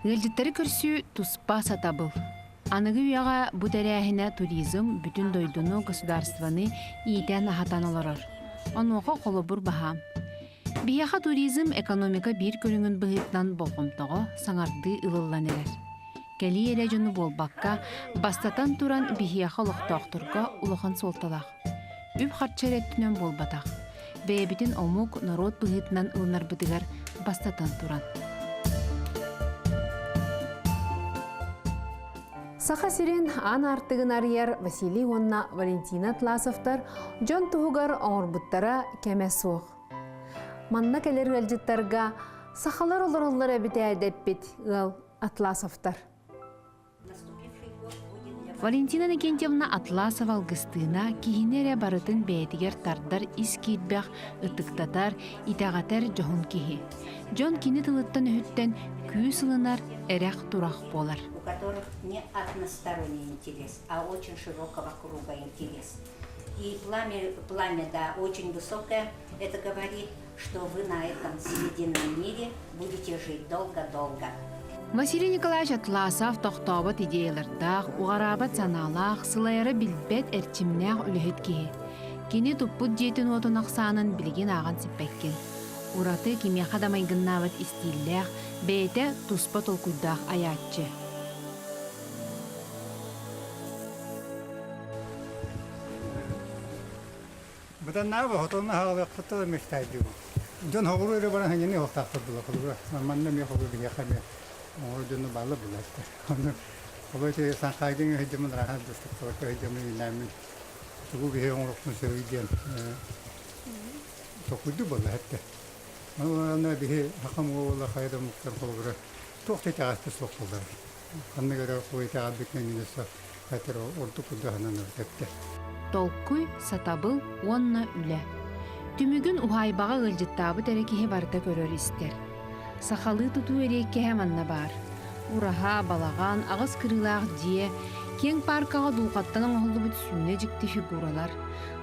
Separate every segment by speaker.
Speaker 1: Ыалдьыттары көрсүү туспа сатабыл. Аныгы үйэҕэ бу тэрээһинэ туризм бүтүн дойдуну, государствоны иитэн-аһатан олорор. Онуоха холобур баһаам. Биһиэхэ туризм экономика биир көрүҥүн быһыытынан болҕомтоҕо саҥардыы ылыллан эрэр. Кэлии эрэ дьону буолбакка, бастатан туран биһиэхэ олохтоохторго улахан суолталаах. Үп-харчы эрэ өттүнэн буолбатах, бэйэбитин омук, норуот быһыытынан ылынарбытыгар бастатан туран. Саха сирин аан аартыгын арыйар Василий уонна Валентина Атласовтар дьон туһугар оҥорбуттара кэмэ суох. Манна кэлэр ыалдьыттарга сахалар олороллор эбит ээ дэппит ыал Атласовтар. Валентина Иннокентьевна Атласова Алгыстыына киһини эрэ барытын бэйэтигэр тардар ис киирбэх, ытыктатар, итэҕэтэр дьоһун киһи. Дьон кини тылыттан-өһүттэн күүс ылынар, эрэх-турах буолар.
Speaker 2: У которых не односторонний интерес, а очень широкого круга интерес. И пламя, пламя, да, очень высокое. Это говорит, что вы на этом срединном мире будете жить долго-долго.
Speaker 1: Василий Николаевич Атласов тохтообот идеялардаах, уҕараабат санаалаах, сылайара билбэт эрчимнээх үлэһит киһи. Кини туппут дьиэтин уотун ахсаанын билигин ааҕан сиппэккин. Ураты кимиэхэ да майгыннаабат истииллээх, бэйэтэ туспа толкуйдаах айааччы.
Speaker 3: Бытаннааҕы хотон аһаҕалыахпыт да мечтайдыыбын. Дьон хоҕуру эрэ баран ханьаны уохтаахтар була холура. Манна эмиэ холур биһиэхэ эмиэ оҥору дьону баалла булааттар. Ону холуй ти санхайгын өйдөмүн рахан дыстыкталакка өйдөмүн иинээммин тугу биһи оҥоруохпун сөбүй диэн токуйду буолла этте. Аны биһи хахам уола хайа да омуктар холобура туох да итэҕэспит суох буоллар. Ханнык эрэ хуй итэҕэлбитинэн минуса хатыр ордук курдаһынан эптэ.
Speaker 1: Толкуй, сатабыл уонна үлэ. Түмүгүн уһаайбаҕа ыалдьыттаабыт эрэ киһи барыта көрөр-истэр. Сахалыы тутуу эриэккэһэ манна баар. Ураһа, балаҕан, аҕыс кырыылаах дьиэ, киэҥ пааркаҕа дулҕаттан оҥоһуллубут сүүнэ дьикти фигуралар,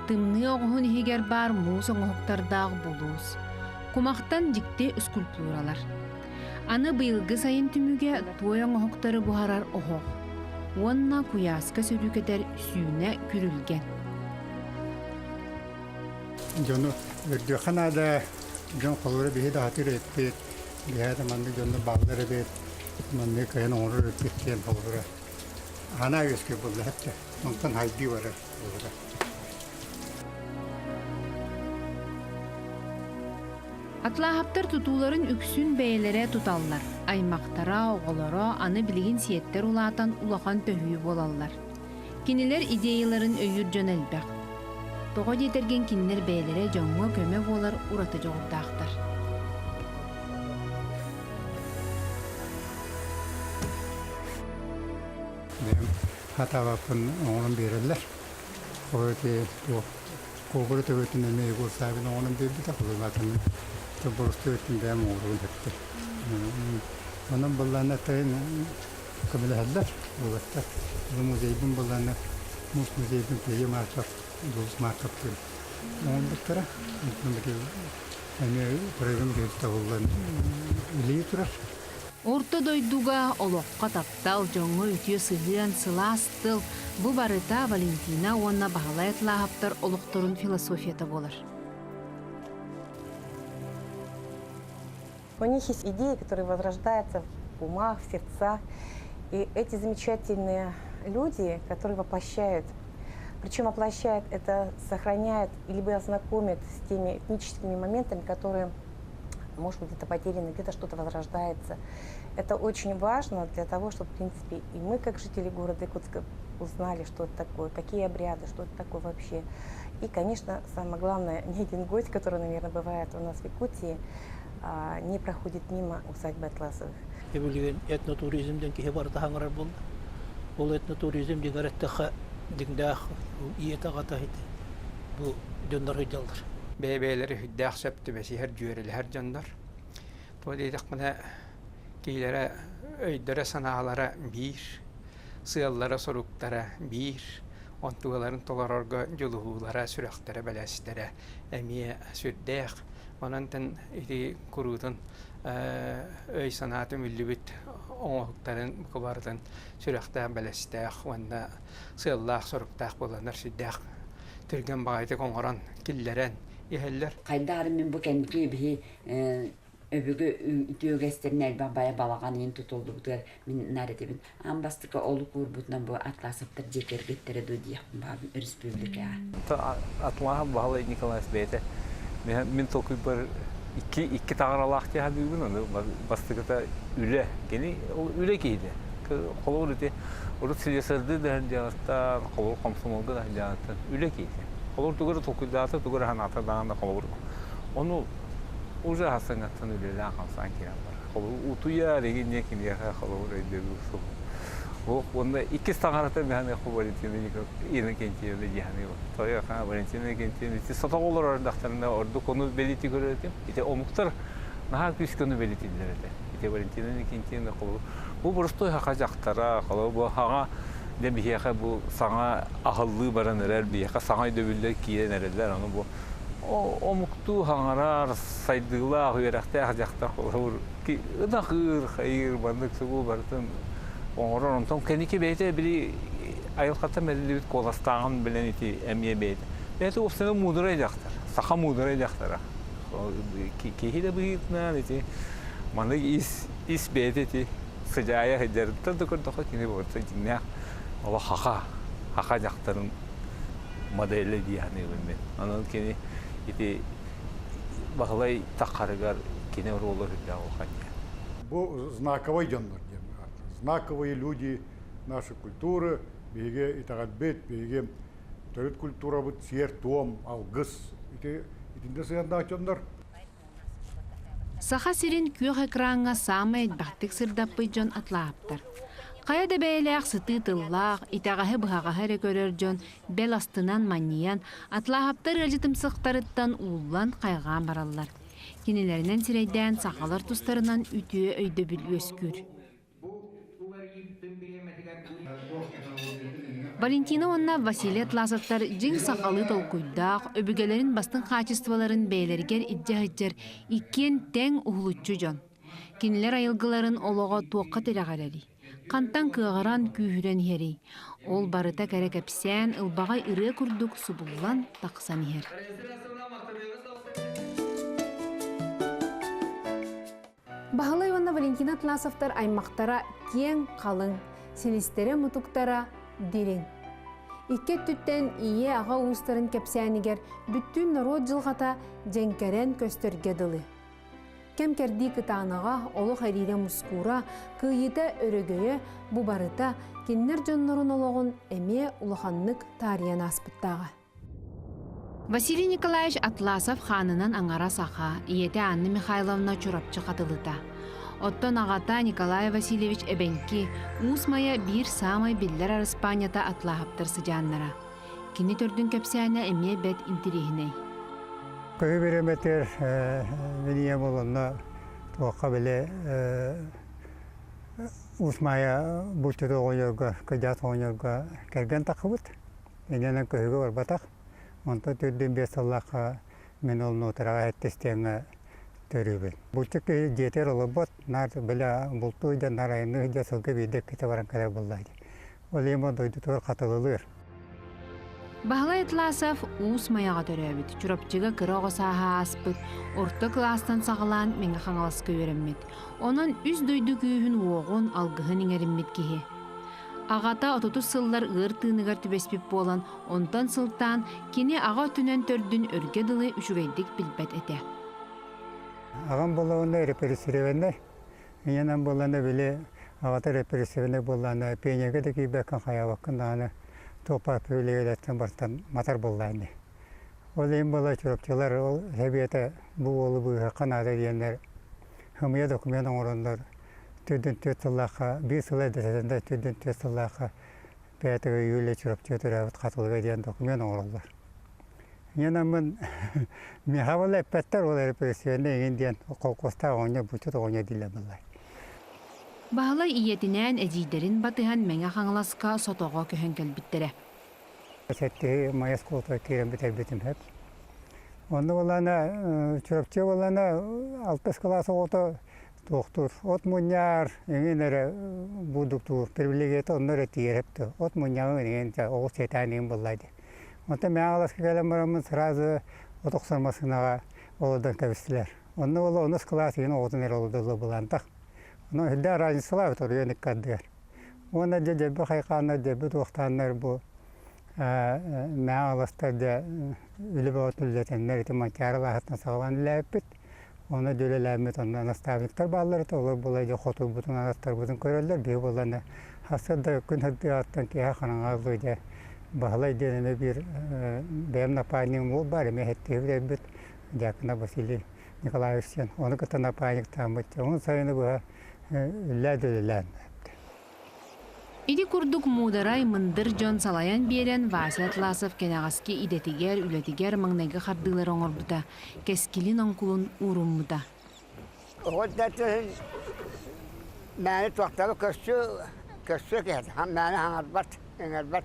Speaker 1: тымныы оҕуһун иһигэр баар муус оҥоһуктардаах булуус, кумахтан дьикти скульптуралар. Аны быйылгы сайын түмүгэ туой оҥоһуктары буһарар оһох уонна куйааска сөрүүкэтэр сүүнэ күрүлгэн.
Speaker 3: Дьону үрдүөххэ наада, дьон холобура биһи да сатыыр эппит, биһи да маннык дьонно бааллар эбит, маннык кыайан оҥорор эппит диэн холобура аһана үөскүүр буолла эттэ. Онтон хайдыы барар буолара.
Speaker 1: Атлааһаптар тутууларын үксүн бэйэлэрэ туталлар. Аймахтара, оҕолоро аны билигин сиэттэр улаатан улахан төһүү буолаллар. Кинилэр идеяларын өйүүр дьон элбэх. Тоҕо диэтэргин кинилэр бэйэлэрэ дьоҥҥо көмө буолар ураты дьоҕурдаахтар.
Speaker 3: Бэйэм хатаабаппын оҥорон биэрэллэр. Ол ити туох Куокура төбөтүн эмиэ Егор Савин оҥорон биэрбитэ, холобур, борус төбөтүн бэйэм оҥоробун эттэ. Онон былаана тайын көмөлөһөллөр, уолаттар. Бу музейбын былаана муус музейбын Пея Марков, Дулус Марков диэн оҥорбуттара. Онтон били эмиэ проегым биир табыллан үлэлии турар.
Speaker 1: Орто дойдуга олоххо таптал, дьоҥҥо үтүө сыһыан, сылаас тыл бу барыта Валентина уонна Баһылай Атлааһаптар олохторун философията буолар.
Speaker 4: У них есть идеи, которые возрождаются в умах, в сердцах. И эти замечательные люди, которые воплощают, причем воплощают это, сохраняют, либо ознакомят с теми этническими моментами, которые может быть, где-то потеряно, где-то что-то возрождается. Это очень важно для того, чтобы, в принципе, и мы, как жители города Якутска, узнали, что это такое, какие обряды, что это такое вообще. И, конечно, самое главное, ни один гость, который, наверное, бывает у нас в Якутии, не проходит мимо усадьбы Атласовых.
Speaker 5: Билигин этнотуризм диэн киһи барыта хаҥарар буолла. Ол этнотуризм дьиҥэр эттэххэ дьиҥнээх ийэтэ-аҕата бу дьоннор сылдьаллар.
Speaker 6: Бэйэ-бэйэлэри сүрдээх сөп түбэсиһэр, дьүөрэлэһэр дьоннор. Туох диэтэхпинэ, киһилэрэ өйдөрө-санаалара биир, сыаллара-соруктара биир, онтугаларын толорорго дьулуһуулара, сүрэхтэрэ, бэлэстэрэ эмиэ сүрдээх. Онон ити куруутун өй-санаа түмүллүбүт оҥоһуктарын бука барытын сүрэхтээх, бэлэстээх уонна сыаллаах-соруктаах буоланнар сүрдээх түргэн баҕайытык оҥорон киллэрэн иһэллэр.
Speaker 7: Хайдах эрэ мин бу кэнники биһи өбүгэ үтүөгэстэрин элбэх баайа балаҕан иһин тутуллубутугар мин наар этэбин аан бастакы олук уурбутунан бу Атласовтар дьиэ кэргэттэрэ дуо диэхпин баҕарабын өрөспүүбүлүкэҕэ.
Speaker 8: Атласов Баһылай Николаевич бэйэтэ мин толкуйбар икки икки таҥаралаах дии саныыбын ону бастакыта үлэ кини ол үлэ киһитэ холобур ити урут слесарьдыы да сылдьаҕыттан холобур комсомолга да сылдьаҕыттан үлэ киһитэ холобур тугу эрэ толкуйдаата тугу эрэ санаата даҕаны холобур ону уже саҥаттан үлэлээн-хамсаан киирэн барар. Холобур, утуйар игин диэн киниэхэ холобур өйдөбүл суох. Ол уонна иккис таҥарата механиха Валентина Иннокентьевна диэханыыбын. Тойоха Валентина Иннокентьевна ити сотоҕо олорор эрдэхтэринэ ордук ону бэлиэтии көрөр этим. Ити омуктар наһаа күүскэ ону бэлиэтииллэр этэ. Ити Валентина Иннокентьевна холобур бу боростуой саха дьахтара, холобур бу хаҥа дьэ биһиэхэ бу саҥа аһыллыы баран эрэр, биһиэхэ саҥа өйдөбүллэр киирэн эрэллэр. Ону бу омуктуу хаҥарар сайдыылаах үөрэхтээх дьахтар холобур ынах ыыр хайыыр маннык сугу барытын оҥорор онтон кэнники бэйэтэ били айылҕаттан бэриллибит куоластааҕын билэн ити эмиэ бэйэтэ бэйэтэ уопсайынан муударай дьахтар саха муударай дьахтара киһи да быһыытынан ити маннык ис ис бэйэтэ ити сыдьаайа сылдьарыттан да көрдөххө кини барыта дьиҥнээх олох хаха хаха дьахтарын модели дии саныыбын мин. Онон кини ити Баһылай таххарыгар кини оруола үрдээх улахан диэн.
Speaker 9: Бу знаковай дьоннор диэн знаковые люди нашей культуры, биһиги итэҕэлбит, биһиги төрүт культурабыт сиэр-туом, алгыс ити итиннэ сыһыаннаах дьоннор.
Speaker 1: Саха сирин күөх экраҥҥа саамай элбэхтик сырдаппыт дьон атлааптар. Хайа да бэйэлээх сытыы тыллаах, итэҕэһи-быһаҕаһы эрэ көрөр дьон бэл астынан манньыйан, атлааһаптар ыалдьытымсыктарыттан ууллан хайҕаан бараллар. Кинилэринэн сирэйдээн сахалар тустарынан үтүө өйдөбүл үөскүүр. Валентина уонна Василий Атласовтар дьиҥ сахалыы толкуйдаах, өбүгэлэрин бастыҥ хаачыстыбаларын бэйэлэригэр илдьэ сылдьар иккиэн тэҥ уһулуччу дьон. Кинилэр айылгыларын олоҕо туохха тирэҕирэрий? Хантан кыаҕыран, күүһүрэн иһэрий? Ол барыта кэрэ кэпсээн, ылбаҕай ырыа курдук субуллан тахсан иһэр. Баһылай уонна Валентина Атласовтар аймахтара киэҥ, халыҥ, силистэрэ-мутуктара дириҥ. Икки өттүттэн ийэ-аҕа уустарын кэпсээнигэр бүттүүн норуот дьылҕата дьэҥкэрэн көстөргө дылы. Кэм-кэрдии кытаанаҕа, олох эриирэ-мускуура, кыайыыта-өрөгөйө бу барыта кинилэр дьоннорун олоҕун эмиэ улаханнык таарыйан ааспыттааҕа. Василий Николаевич Атласов хаанынан аҥара саха, ийэтэ Анна Михайловна Чурапчы хатылыта. Оттон аҕата Николай Васильевич эбэҥки, Уус Майа биир саамай биллэр араспаанньата Атлаһаптар сыдьааннара. Кини төрдүн кэпсээнэ эмиэ бэрт интириэһинэй.
Speaker 3: Көһү бириэмэтигэр мин ийэм олонно туохха били Уус Маайа булчут оҕонньорго, кырдьаҕас оҕонньорго кэргэн таххыбыт. Иннинэн көһүгэ барбатах. Онтон төрдүн биэс сыллаахха мин ол нуотараҕа эттистиэҥҥэ төрүүбүн. Булчут киһи дьиэтигэр олорбот, наар бile бултуу сылдьан, наар айанныы сылдьан сылга биирдэ иккитэ баран кэлэр буоллаа дии. Ол иһин бу дойдутугар хатылылыыр.
Speaker 1: Баһылай Атласов Уус Майаҕа төрөөбүт, Чурапчыга кыра оҕо сааһа ааспыт, орто кылаастан саҕалаан Мэҥэ Хаҥаласка үөрэммит. Онон үс дойду күүһүн-уоҕун, алгыһын иҥэриммит киһи. Аҕата отутус сыллар ыар тыыныгар түбэспит буолан, онтон сылтаан кини аҕа өттүнэн төрдүн өргө дылы үчүгэйдик билбэт этэ.
Speaker 3: Аҕам буоллаҕына репрессированный, ийэнэн буоллаҕына били аҕата репрессированный буоллаҕына пионерга да киирбэккин хайаабаккын даҕаны туох баар привилегиялартан бартан матар буоллаҕа ини. Ол иһин буолла чурапчылар ол сэбиэтэ бу уолу быыһыахха наада диэннэр хымыйа документ оҥороннор төрдүн түөрт сыллаахха биир сыл эрдэтэтэн төрдүн түөрт сыллаахха пятого июля Чурапчыга төрөөбүт Хатылыга диэн документ оҥороллор. Инньэ миэхэ буолла эппэттэр ол репрессионный эҥин диэн холкуостаах оҕонньор булчут оҕонньор дииллэр буоллар.
Speaker 1: Баһылай ийэтинээн эдьиийдэрин батыһан Мэҥэ Хаҥаласка Сотоҕо көһөн кэлбиттэрэ.
Speaker 3: Сэттиһи Майа оскуолатыгар киирэн бүтэрбитим сөп. Онно буоллаҕына Чурапчы буоллаҕына алтыс кылаас оҕото туохтуур от мунньаар эҥин эрэ бурдуктуур привилегията онно эрэ тиийэр эптэ от мунньаҕын эҥин оҕус сиэтээн иҥин буоллаа дии. Онтон Мэҥэ Хаҥаласка кэлэн бараммын сразу от охсор массыынаҕа олордон кэбистилэр. Онно буолла онус кылаас иһин оҕотун эрэ олордоллор былаантах. Онон сүрдээх разницалаах эбит оройуон икки ардыгар. Уонна дьэ дьэбби хайхааннар, дьэбби туохтааннар бу Мэҥэ Хаҥаластар дьэ үлэ бөҕөтүн үлэлэтэннэр ити Манчаары алааһыттан саҕалаан үлэлээбиппит. Онно дьэ үлэлээммит онно наставниктар бааллар этэ, олор буолла дьэ хотуйбутун, анаттарбытын көрөллөр. Биһи буоллаҕына сарсыарда күн сырдыаҕыттан киэһэ хараҥаҕа дылы дьэ Баһылай диэн эмэ биир бэйэм напарнигым уол баар, эмиэ сэттиһи бүтэрбит Дьяконов Василий Николаевич диэн. Ону кытта напарниктааммыт. Уһун сайыны быһа үлэлээн да үлэлээн.
Speaker 1: Ити курдук муударай, мындыр дьон салайан биэрэн Вася Атласов кэнэҕэски идэтигэр, үлэтигэр маҥнайгы хардыылары оҥорбута, кэскилин оҥкулун ууруммута.
Speaker 10: Оҕо мээнэ туохтары көрсүө көрсүө киһи мээнэ хаҥарбат, иҥэрбэт.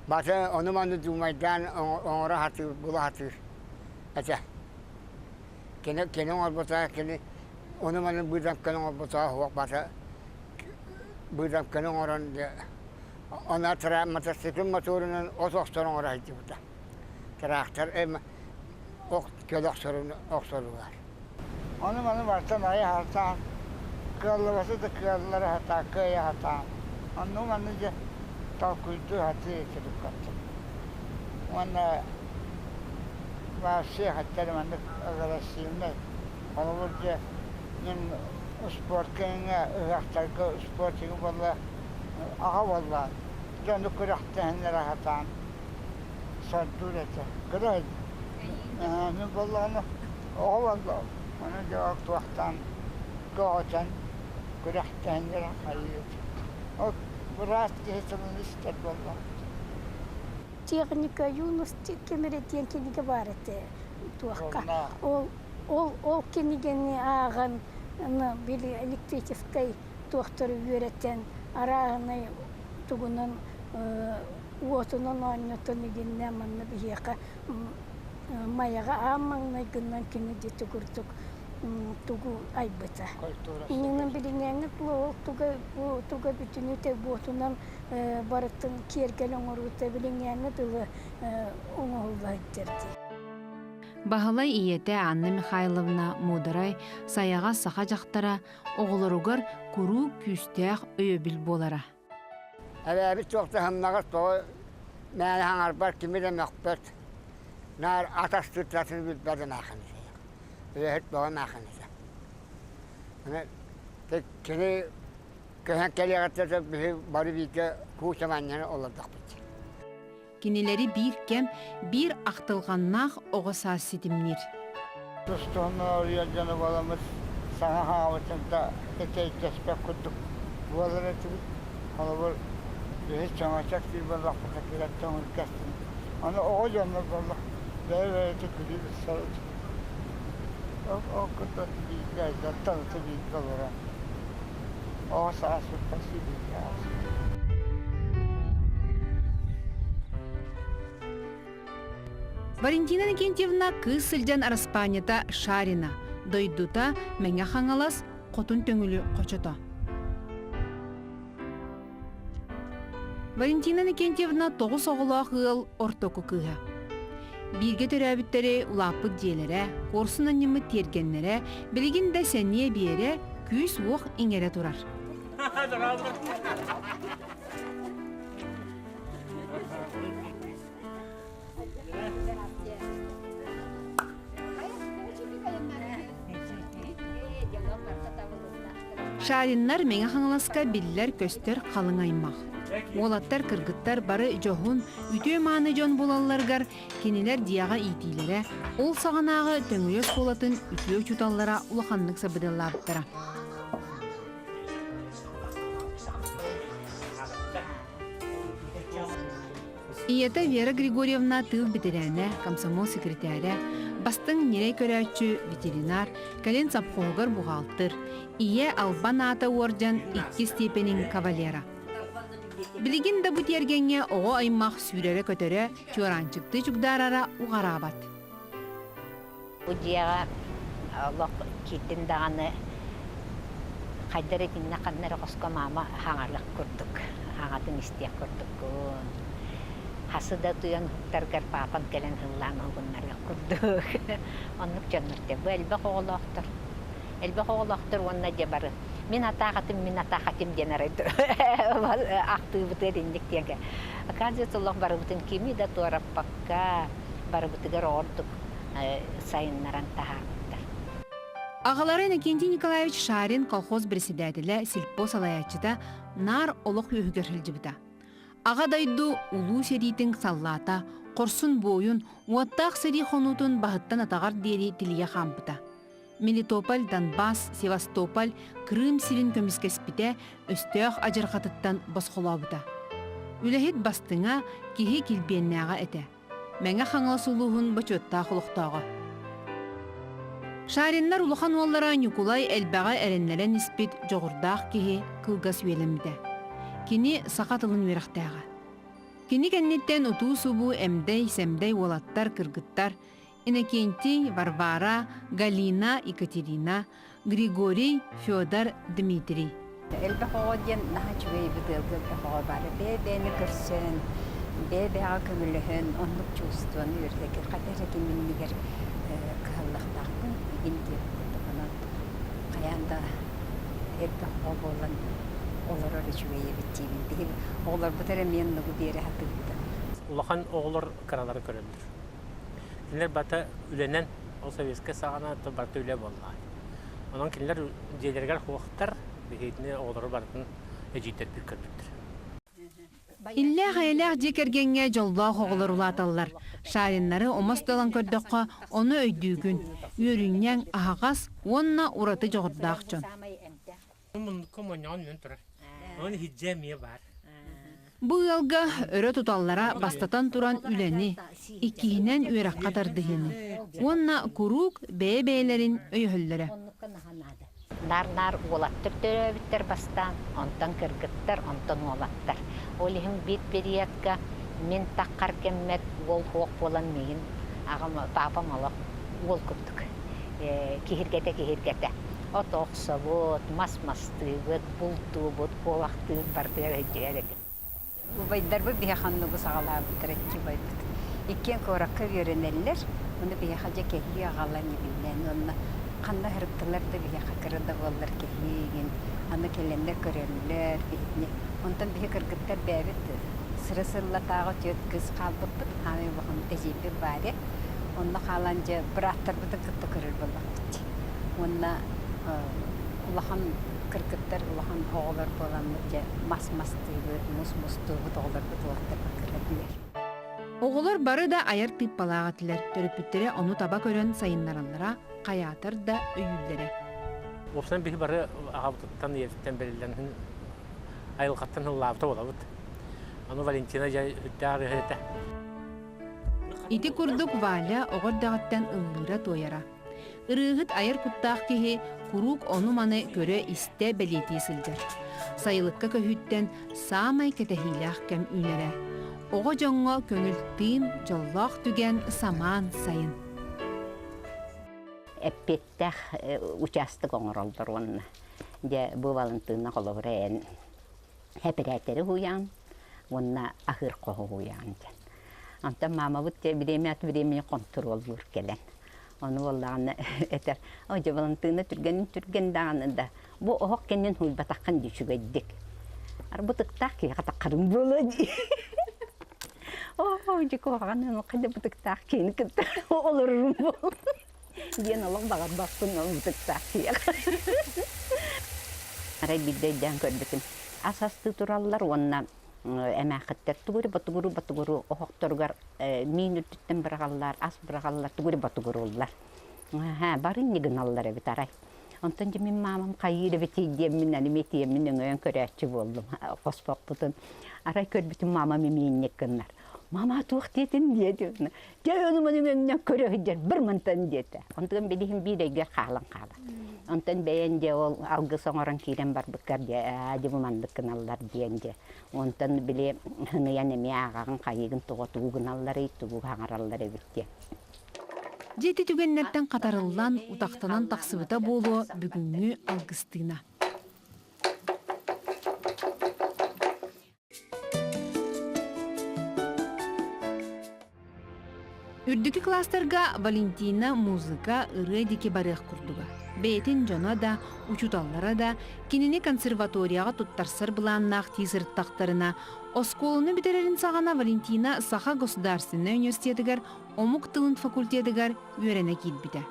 Speaker 10: Бата ону-маны дуумайдаан оҥоро сатыыр, була сатыыр этэ. Кини кини оҥорбута, кини ону-маны быыдаҥканы оҥорбута суох бата быыдаҥканы оҥорон она мотоцикл мотуорунан от охсор оҥоро сылдьыбыта. Тыраахтар ох көлө охсорун охсоругар.
Speaker 11: Ону-маны барытын айа сатаан, кыаллыбаты да кыаллара сатаан, кыайа сатаан. Онну-маны дьэ толкуйдуу сатыы этибит Уонна вообще хотели маннык агрессивнай. Холобур дьэ мин спортка ыһыахтарга спортига буолла аҕа буолла дьону күрэхтэһиннэрэ сатаан сордуур этэ. Кыра мин буоллаҕына оҕо буолла ону дьэ туохтаан көҕүтэн күрэхтэһиннэрэ хайыы Ол быраас киһи тылын истэр буолла.
Speaker 12: Техника юности ким эрэ диэн кинигэ баар этэ туохха. Ол ол ол кинигэни ааҕан били электрическай туохтары үөрэтэн арааһынай тугунан уотунан оонньотон игиннэ манна биһиэхэ Майаҕа аан маҥнайгынан кини дьити курдук тугу айбыта. Иннинэн билиҥҥээҥҥи ол туга туга бүтүнүтэ буотунан барытын киэргэл оҥоруута билиҥҥээҥҥи дылы оҥоһулла сылдьар дии.
Speaker 1: Баһылай ийэтэ Анна Михайловна муударай, сайаҕас саха дьахтара оҕолоругар куруук күүстээх өйөбүл буолара.
Speaker 10: Эбээбит суох таһымнаҕас тоҕо мээнэ хаҥарбат, кими да мөхпөт. Наар ат астыыртатын билбэт эмээхин этэ. Үлэһит бөҕө эмээхин этэ. Аны кини көһөн кэлиэҕиттэн биһи бары бииргэ кууча манньаны олордохпут.
Speaker 1: Кинилэри биир кэм, биир ахтылҕаннаах оҕо саас ситимниир.
Speaker 11: Тус-туһунан оруйан дьоно буоламмыт саҥа хаҥабытын да этэйдэспэт курдук буолар этибит. Холобур, биһи чөҥөчөк диир буоллахпытына кэлэн төҥүргэстин. Аны оҕо дьоннор буоллах бэйэ-бэйэтэ күлүү билсэр этибит. Ол, ол курдук бииргэ айдартан аты бииргэ олорон оҕо сааспыттан бииргэ ааспыт.
Speaker 1: Валентина Иннокентьевна кыыс сылдьан араспаанньата Шарина, дойдута Мэҥэ Хаҥалас Хотун Төҥүлү хочото. Валентина Иннокентьевна тоҕус оҕолоох ыал ортоку кыыһа. Бииргэ төрөөбүттэри улааппыт дьиэлэрэ, куорсун анньыммыт тиэргэннэрэ билигин да сэниэ биэрэ, күүс-уох иҥэрэ турар. Шариннар Мэҥэ Хаҥаласка биллэр-көстөр халыҥ аймах. Уолаттар, кыргыттар бары дьоһун, үтүө-мааны дьон буолалларыгар кинилэр дьиэҕэ иитиилэрэ, ол саҕанааҕы Төҥүлү оскуолатын үтүө учууталлара улаханнык сабыдыаллаабыттара. Ийэтэ Вера Григорьевна тыыл бэтэрээнэ, комсомол секретарэ, бастыҥ ньирэй көрөөччү, ветеринар, кэлин совхоһугар буҕаалтыр, ийэ албан аата уордьан иккис степенин кавалера. Билигин да бу тиэргэҥҥэ оҕо аймах сүүрэрэ-көтөрө, чуораанчыктыы чугдаарара уҕараабат.
Speaker 2: Бу дьиэҕэ олох киирдин даҕаны хайда эрэ итиннэ ханна эрэ хоско маама хаҥарыах курдук, аҕатын истиэх курдуккун. Хасы да утуйан уһуктаргар паапам кэлэн ыллаан уһугуннарыах курдук. Оннук дьоннор дьэ бу элбэх оҕолоохтор. Элбэх оҕолоохтор уонна дьэ бары мин атаах атым, мин атаах атым диэн арай ахтыыбытыгар инник диэн Оказывается, олох барыбытын кими да туораппакка барыбытыгар ордук сайыннаран таһаарбыттар.
Speaker 1: Аҕалара Иннокентий Николаевич Шарин колхоз председателэ, сельпо салайааччыта наар олох үөһүгэр сылдьыбыта. Аҕа дойду улуу сэриитин саллаата, хорсун буойун, уоттаах сэрии хонуутун баһыттан атаҕар диэри тилийэ хаампыта. Мелитополь, Донбасс, Севастополь, Крым сирин көмүскэспитэ, өстөөх адьырҕатыттан босхолообута. Үлэһит бастыҥа, киһи килбиэннээҕэ этэ. Мэҥэ Хаҥалас улууһун бочуоттаах олохтооҕо. Шариннар улахан уоллара Ньукулай элбэҕи эрэннэрэн испит дьоҕурдаах киһи кылгас үйэлэммитэ. Кини саха тылын үөрэхтээҕэ. Кини кэнниттэн утуу-субуу эмдэй-сэмдэй уолаттар, кыргыттар Иннокентий, Варвара, Галина, Екатерина, Григорий, Федор, Дмитрий.
Speaker 13: Элбэх оҕо диэн наһаа үчүгэй эбит ыалга элбэх оҕо баар. Бэйэ-бэйэни көрсөн, бэйэ-бэйэҕэ көмөлөһөн, оннук чувствоны үөрэтэргэ хата эрэ ким иннигэр кыһаллыахтаахпын игин диэн курдук. Онон хайаан да элбэх оҕо буолан олорор үчүгэй эбит диибин. Биһиги оҕолорбут эрэ эмиэ оннугу биэрэ сатыыбыт.
Speaker 14: Улахан оҕолор кыралары көрөллөр. Кинилэр барыта үлэнэн, ол советскай саҕана барыта үлэ буолла. Онон кинилэр дьиэлэригэр суохтар, биһигини оҕолору барытын эдьиийдэрбит көрбүттэр.
Speaker 1: Иллээх-эйэлээх дьиэ кэргэҥҥэ дьоллоох оҕолор улааталлар. Шариннары омос да ылан көрдөххө, ону өйдүүгүн. Үөрүнньэҥ, аһаҕас уонна ураты дьоҕурдаах дьон.
Speaker 14: Муннукка монньоҕон үүнэн турар. Онон иһирдьэ эмиэ баар.
Speaker 1: Бу ыалга өрө туталлара бастатан туран үлэни, иккиһинэн үөрэххэ тардыһыыны уонна куруук бэйэ-бэйэлэрин өйөһөллөрө.
Speaker 2: Наар-наар уолаттар төрөөбүттэр бастаан, онтон кыргыттар, онтон уолаттар. Ол иһин биир периодка мин таххар кэммэр уол суох буолан миигин аҕам, папам олох уол курдук киһиргэтэ-киһиргэтэ от охсобут, мас мастыыбыт, бултуубут, куобахтыыбыт барытыгар өйдөйөр этим.
Speaker 13: Убайдарбыт биһиэхэ оннугу саҕалаабыттара икки убайбыт. Иккиэн куоракка үөрэнэллэр, ону биһиэхэ дьэ кэһии аҕалан ибиннээн уонна ханна сырыттылар да биһиэхэ кыра да буоллар кэһии игин аны кэлэннэр көрөллөр биһигини. Онтон биһи кыргыттар бэйэбит сыры-сыллатааҕы түөрт кыыс хаалбыппыт, хаамай улахаммыт эдьиийбит Варя. Онно хаалан дьэ бырааттарбытын кытта көрөр буоллахпыт дии. Уонна улахан кыргыттар, улахан оҕолор буоламмыт дьэ мас мастыыбыт, мус мустуубут, оҕолорбут уолаттарбыт көрөллөр.
Speaker 1: Оҕолор бары да айар тыыппалаах этилэр, төрөппүттэрэ ону таба көрөн сайыннараллара, хайаатар да өйүүллэрэ.
Speaker 14: Уопсайынан биһи бары аҕабытыттан, ийэбититтэн бэриллэн айылҕаттан ыллаабыта буолабыт. Аны Валентина дьэ үрдээх ырыаһыт этэ.
Speaker 1: Ити курдук Валя оҕо эрдэҕиттэн ыллыыра-туойара. Ырыаһыт айар куттаах киһи куруук ону-маны көрө-истэ бэлиэтии сылдьар. Сайылыкка көһүүттэн саамай кэтэһиилээх кэм үүнэрэ. Оҕо дьоҥҥо көҥүл тыын, дьоллоох түгэн, самаан сайын.
Speaker 2: Эппиэттээх учаастак оҥороллор уонна дьэ бу Валентина холобура эн эпэрээтэри уһуйаан уонна аһыыр хоһу уһуйаан диэн. Онтон маамабыт дьэ время от времени хонтуруоллуур кэлэн. Ону буоллаҕына этэр, о дьэ Валентина түргэнин түргэн даҕаны да, бу оһох кэннин уһуйбатаххын дии үчүгэйдик. Арбытыктаах киһиэхэ таххарым буолуо дии. Оо, дьэ куһаҕан хайда бытыктаах киһини кытта олорорум буолуо диэн олох баҕарбаппын ол бытыктаах киһиэхэ. Арай биирдэ өйдөөн көрбүтүм. Ас астыы тураллар уонна эмээхиттэр тугу эрэ ботугуру-ботугуру оһохторугар миин үрдүттэн быраҕаллар, ас быраҕаллар, тугу эрэ ботугурууллар. Бары инньэ гыналлар эбит арай. Онтон дьэ мин маамам хайыыр эбитий диэммин аны тиэммин өҥөйөн көрөөччү буоллум хоспохпутун. Арай көрбүтүм маамам имиинньик гыннар. Мама туох диэтин диэтин. Дьэ ону маны өҥнөн көрө сылдьар бір мантан диэтэ. Онтон билиһин биир өйгөр хаалан хаалар. Онтон бэйэн дьэ ол алгыс оҥорон киирэн барбыккар дьэ аа дьэ бу маннык гыналлар диэн дьэ. Онтон били хыныйан эмиэ ааҕаҕын хайыгын тоҕо тугу гыналларый тугу хаҥараллар эбит диэн.
Speaker 1: Дьэ ити түгэннэртэн хатарыллан, утахтанан тахсыбыта буолуо бүгүҥҥү Алгыстыына. Үрдүкү класстарга Валентина музыка, ырыа диэки барыах курдуга. Бэйэтин дьоно да, учууталлара да кинини консерваторияҕа туттарсар былааннаах дии сырыттахтарына, оскуоланы бүтэрэрин саҕана Валентина Саха государственнай университетыгар омук тылын факультетыгар үөрэнэ киирбитэ.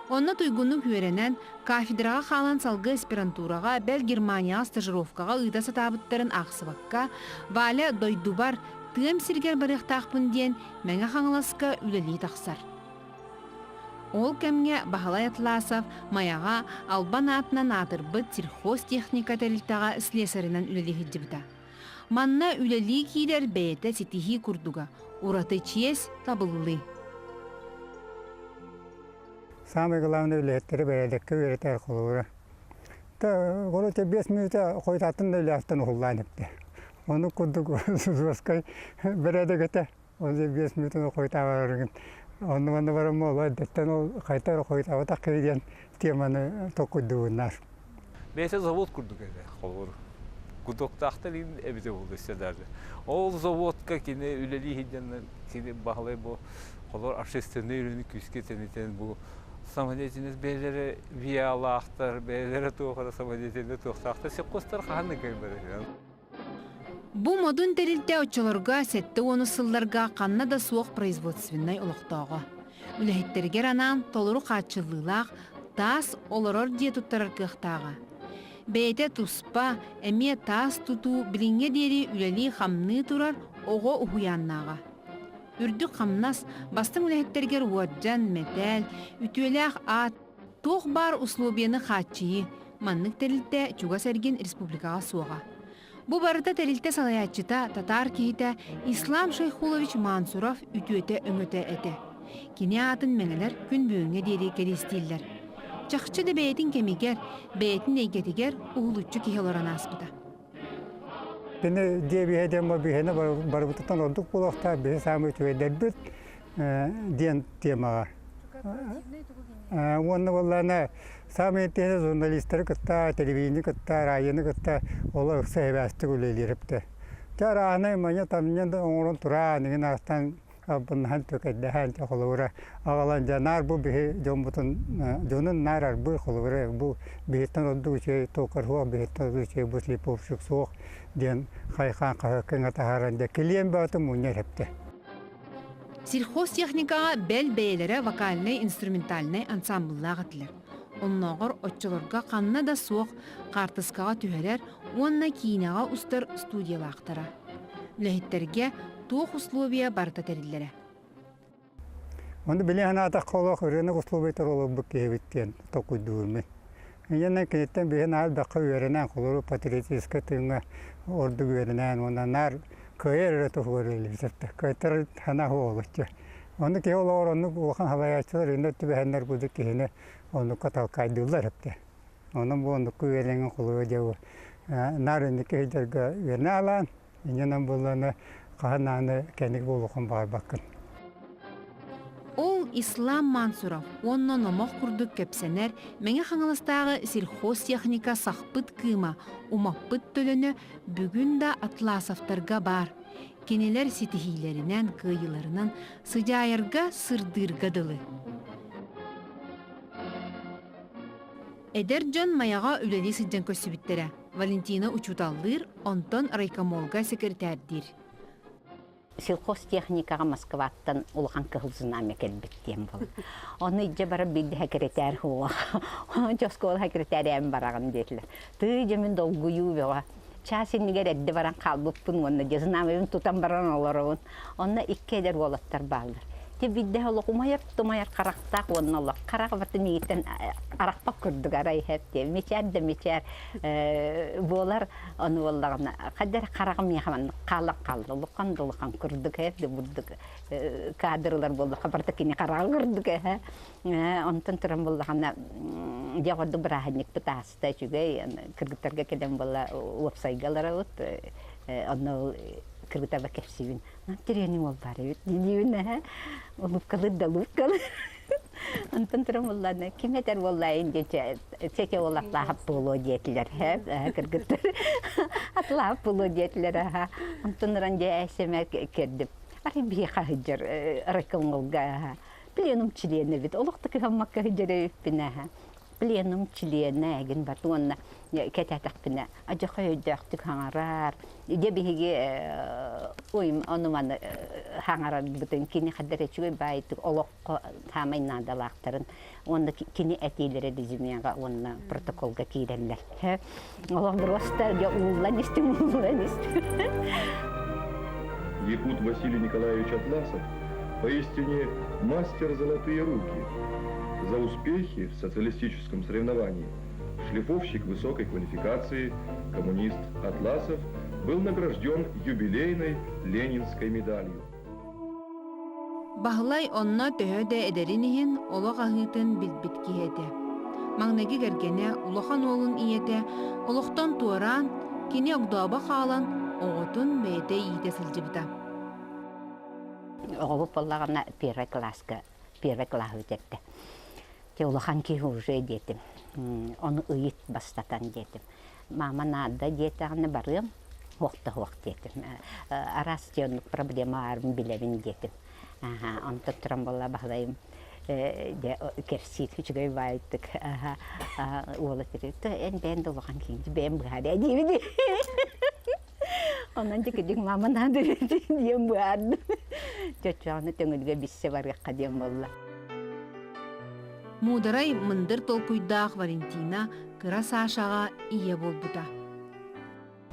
Speaker 1: Онно туйгуннук үөрэнэн, кафедраҕа хаалан салгыы аспирантураҕа, бэл Германияҕа стажировкаҕа ыыта сатаабыттарын аахсыбакка, Валя дойдубар, тыам сиригэр барыахтаахпын диэн Мэҥэ Хаҥаласка үлэлии тахсар. Ол кэмҥэ Баһылай Атласов Майаҕа албан аатынан аатырбыт сельхозтехника тэрилтэҕэ слесарынан үлэлии сылдьыбыта. Манна үлэлии киирэр бэйэтэ ситиһии курдуга, ураты чиэс, табыллыы.
Speaker 3: Самое главное үлэһиттэри бэрээдэккэ үөрэтэр холобура. Короче, 5 мүнүүтэ хойутааттан да үлээхтэн уһуллаан эптэ. Ону курдук жесткай бэрээдэк этэ. Ол 5 мүнүүтэ хойутаабарыгын. Онну манна баран ол эрдэттэн ол хайта эрэ хойутаабатах киһи диэн теманы толкуйдуубуннар.
Speaker 8: Бэйэтэ завод курдук этэ, холобур. Гудоктаахтар иин эбитэ буолуо өссө даже. Ол заводка кини үлэлии сылдьан кини баһылай бу холобур общественнай үлэни күүскэ тэнитэн бу самодеятельность бэйэлэрэ ВИА-лаахтар, бэйэлэрэ туох эрэ самодеятельность туохтаахтар сельхозтар хаһан да кэлбэтэ.
Speaker 1: Бу модун тэрилтэ оччолорго 70 сылларга ханна да суох производственнай олохтооҕо. Үлэһиттэригэр анаан толору хааччыллыылаах таас олорор дьиэ туттарар кыахтааҕа. Бэйэтэ туспа, эмиэ таас тутуу билиҥҥэ диэри үлэлии-хамныы турар оҕо уһуйааннааҕа. Үрдүк хамнас бастыҥ үлэһиттэригэр уордьан, мэтээл, үтүөлээх аат, Туох баар условияны хааччыйыы, маннык тэрилтэ чугас эргин республикаҕа суоҕа. Бу барыта тэрилтэ салайааччыта татаар киһитэ Ислам Шайхулович Мансуров үтүөтэ-өҥөтө этэ. Кини аатын мэҥэлэр күн бүгүҥҥэ диэри кэриэстииллэр. Чахчы да бэйэтин кэмигэр, бэйэтин эйгэтигэр уһулуччу киһи олорон ааспыта.
Speaker 3: Кини диэбиһэ диэн биһиэнэ барыбытыттан ордук буолуохтаах, биһи саамай үчүгэйдэрбит диэн темаҕа. Уонна буоллаана саамай интэриэһинэй журналистары кытта, телевидение кытта, радионы кытта олох ыкса эбээстик үлэлиир эбитэ. Дьэ арааһынай манньа тамньа да оҥорон тураан, игин аастан албыннаһан түкэйдэһэн дьэ холобура аҕалан дьэ наар бу биһи дьоммутун дьонун наар арбыы холобура бу биһиттэн ордук үчүгэй токарь суох биһиттэн ордук үчүгэй бу слиповщик суох диэн хайхаан хаһыакка таһааран дьэ килиэн бөҕөтүн мунньар эптэ.
Speaker 1: Сельхозтехникаҕа бэл бэйэлэрэ вокальнай-инструментальнай ансаамбыллаах этилэр. Оннооҕор оччолорго ханна да суох хаартыскаҕа түһэрэр уонна киинэҕэ устар студиялаахтара. Үлэһиттэргэ туох условия барыта тэриллэрэ.
Speaker 3: Ону били санаатахха олох ырыынак условиятыгар олорбут киһибит диэн толкуйдуурум мин. Инньэ киниттэн биһи наар элбэххэ үөрэнэн, холобур патриотическай тыыҥҥа ордук үөрэнэн уонна наар кыайар эрэ туһугар үлэлиибит. Кыайтарар санаа уолуччу. Ону киһи олоҕор оннук улахан салайааччылар иннэ түбэһэннэр курдук киһини оннукка талкаайдыыллар эбит. Онон бу оннукка үөрэҥин холуйа дьэ наар инники сылдьарга үөрэнэ алаан, инньэнэн буоллаҕына хаһан даҕаны кэнники буолуоххун баҕарбаккын.
Speaker 1: Ол Ислам Мансуров уонна номох курдук кэпсэнэр Мэҥэ Хаҥаластааҕы сельхозтехника сахпыт кыыма, умаппыт төлөнө бүгүн да Атласовтарга баар. Кинилэр ситиһиилэринэн, кыайыыларынан сыдьаайарга, сырдыырга дылы. Эдэр дьон Майаҕа үлэлии сылдьан көрсүбүттэрэ. Валентина учууталлыыр, онтон райкомолга секретарьдиир.
Speaker 2: Сельхозтехникаҕа Москваттан улахан кыһыл знамя кэлбит диэн буолла. Ону илдьэ баран биирдэ секретарь уола. Дьэ оскуола секретарь бараҕын диэтилэр. Тыы дьэ мин долгуйуу бөҕө. Чаас иннигэр эрдэ баран хаалбыппын уонна дьэ знамябын тутан баран олоробун. Онно икки эдэр уолаттар бааллар. Ти биирдэ олох умайар-тумайар харахтаах уонна олох харах батын миигиттэн арахпат курдук арай иһэр диэ. Мичээр да мичээр буолар ону буоллаҕына хайдах эрэ хараҕым миэхэ маннык хаалан хаалла улахан да улахан курдук ээ бурдук кадрылар буоллахха барыта кини хараҕа курдук ээ онтон туран буоллаҕына дьэ ордук бырааһынньыкпыт ааста үчүгэй кыргыттарга кэлэн буолла уопсайга олоробут онно кыргыттарба кэпсиибин тириэним ол баар эбит диибин ээ улыбкалыыр да улыбкалыыр. Онтон туран буоллаана ким этэр буоллаайын диэн чэчэ уол атлаахап буолуо диэтилэр кыргыттар атлаахап буолуо диэтилэр аха онтон ыран дьэ сэмэ кердим арай биһиэхэ сылдьар райкомолга пленум чилиэнэ эбит олох да кыһаммакка сылдьар эбиппин аха пленум чилиэнэ эгин бар уонна кэтээтэхпинэ адьахай өйдөөхтүк хаҥарар дьэ биһиги уйм ону маны хаҥарарбытын кини хаддар үчүгэй баайытык олоххо хаамай наадалаахтарын уонна кини этиилэрэ резюмеҕа уонна протоколга киирэллэр олох просто дьэ ууллан истим ууллан истим
Speaker 15: Якут Василий Николаевич Атласов поистине мастер золотые руки. За успехи в социалистическом соревновании шлифовщик высокой квалификации, коммунист Атласов был награжден юбилейной ленинской медалью.
Speaker 1: Баһылай онно төһө да эдэрин иһин олох аһыытын билбит киһи этэ. Маҥнайгы кэргэнэ, улахан уолун ийэтэ олохтон туораан, кини огдообо хаалан, оҕотун бэйэтэ иитэ сылдьыбыта.
Speaker 2: Оҕобут буоллаҕына первый класска первый класс бүтэрдэ. Те улахан киһи уже диэтим. Ону ыйыт бастатан диэтим. Мама наада диэтэҕинэ барыам, суох да суох диэтим. Араас диэн проблема баарын билэбин диэтим. Онтон туран буолла Баһылайым дьэ кэпсиир үчүгэй баайдык уола эн бэйэн да улахан киһи бэйэм быһаарыа диибин Онон дьикидик мама наада диэн быһаардым. Чоччоҕуна төҥүлгэ биссе барыахха диэн буолла.
Speaker 1: Муударай мындыр толкуйдаах Валентина кыра Сашаҕа ийэ буолбута.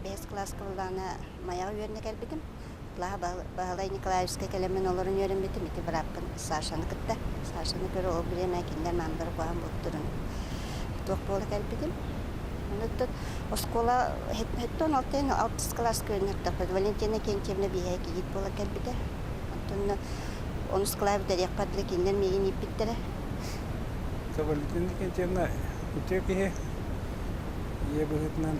Speaker 16: Бэһис кылааска буоллаҕына Майаҕа үөрэнэ кэлбитим. Плаха Баһылай Николаевичка кэлэммин олорон үөрэммитим. Ити бырааппын Сашаны кытта. Сашаны көрө ол бириэмэ кинилэр маамалара куһаҕан буолтурун туох буола кэлбитим. Онуттан оскуола хэттон алтын алтыс кылааска үөрэнэртэхпит Валентина Кентьевна биһиэхэ кийиит буола кэлбитэ. Онтон онус кылааһы бүтэриэхпэр дылы кинилэр миигин ииппиттэрэ.
Speaker 6: Валентина Кентьевна үтүө киһи ийэ быһыытынан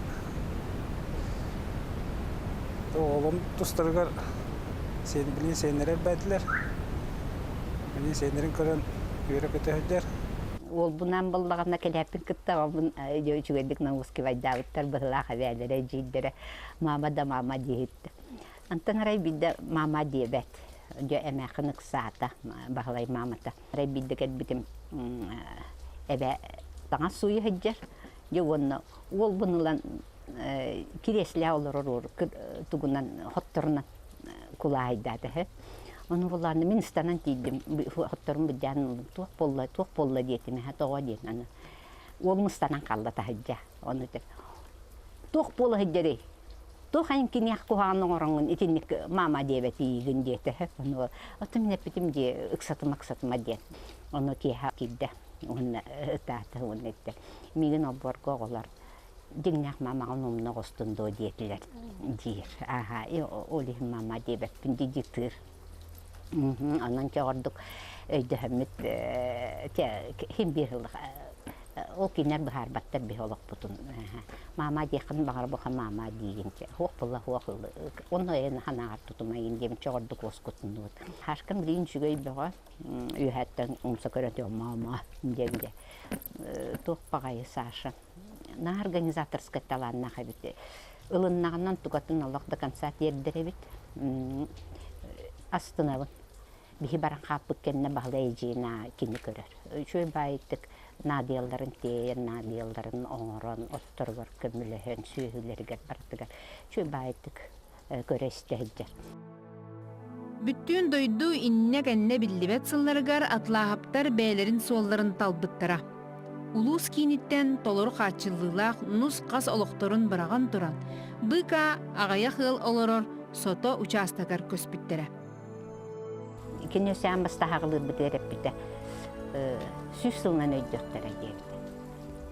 Speaker 6: оҕолорун тустарыгар билин сиэннэрэ элбээтилэр. Билин сиэннэрин көрөн үөрэ-көтө сылдьар.
Speaker 2: Уолбунаан буоллаҕына кэлээппин кытта аҕабын үчүгэйдик наускивайдаабыттар быһылаах эбээлэрэ, эдьиийдэрэ мама да мама диэһиттэ. Антон арай биирдэ мама диэбэт. Дьэ эмээххин ыксаата Баһылай маамата. Арай биирдэ кэлбитим эбээ таҥас сууйа сылдьар. Дьэ уонна уолбун ылан кириэслээх олорор тугунан хотторунан кулааһайдаата үһү. Ону булааны мин ыстанан тиийдим хотторун быдьаан ыллым туох буолла туох буолла диэтим эһэ тоҕо диэн аны уолум ыстанан хаалла таһырдьа ону этэр туох буола сылдьарый туох эн киниэх куһаҕан оҥороҥҥун итинник мама диэбэтиигин диэтэ ону оттон мин эппитим дии ыксатыма ыксатыма диэн ону киэһэ киирдэ уонна ытаата уонна эттэ миигин олбуорга оҕолор дьиҥнээх мамаҕын умна оҕустун дуо диэтилэр диир ааһа ол иһин мама диэбэппин дии тыыр онон чоҕордук өйдөһөммүт хим биир ол кинилэр быһаарбаттар биһи олохпутун мама диэххин баҕар буха мама диигин хуох була хуох онно эн ханаҕар тутумайын диэм чоҕордук уоскутуннубут хашкам билигин үчүгэй бөҕө үөһэттэн умса көрөн мама диэн дьэ туох баҕайы Саша наһаа организаторскай талааннаах эбит. Ылыннаҕынан тугатын олох до конца тиэрдэр эбит. Астынабын. Биһи баран хааппыт кэннэ Баһылай эдьиийин кини көрөр. Үчүгэй баайытык наадыйалларын тиэйэн, наадыйалларын оҥорон, отторугар көмөлөһөн, сүөһүлэригэр барытыгар үчүгэй баайытык көрө-истэ сылдьар.
Speaker 1: Бүттүүн дойду иннэ-кэннэ биллибэт сылларыгар Атлааһаптар бэйэлэрин суолларын талбыттара. Улуус кииниттэн толору хааччыллыылаах нус-хас олохторун быраҕан туран, БК аҕыйах ыал олорор Сото учаастагар көспүттэрэ.
Speaker 2: Кини өсөөн бастаһаҕылыырбытыгар эппитэ, сүүс сылынан өйдүөхтэрэ диэбитэ.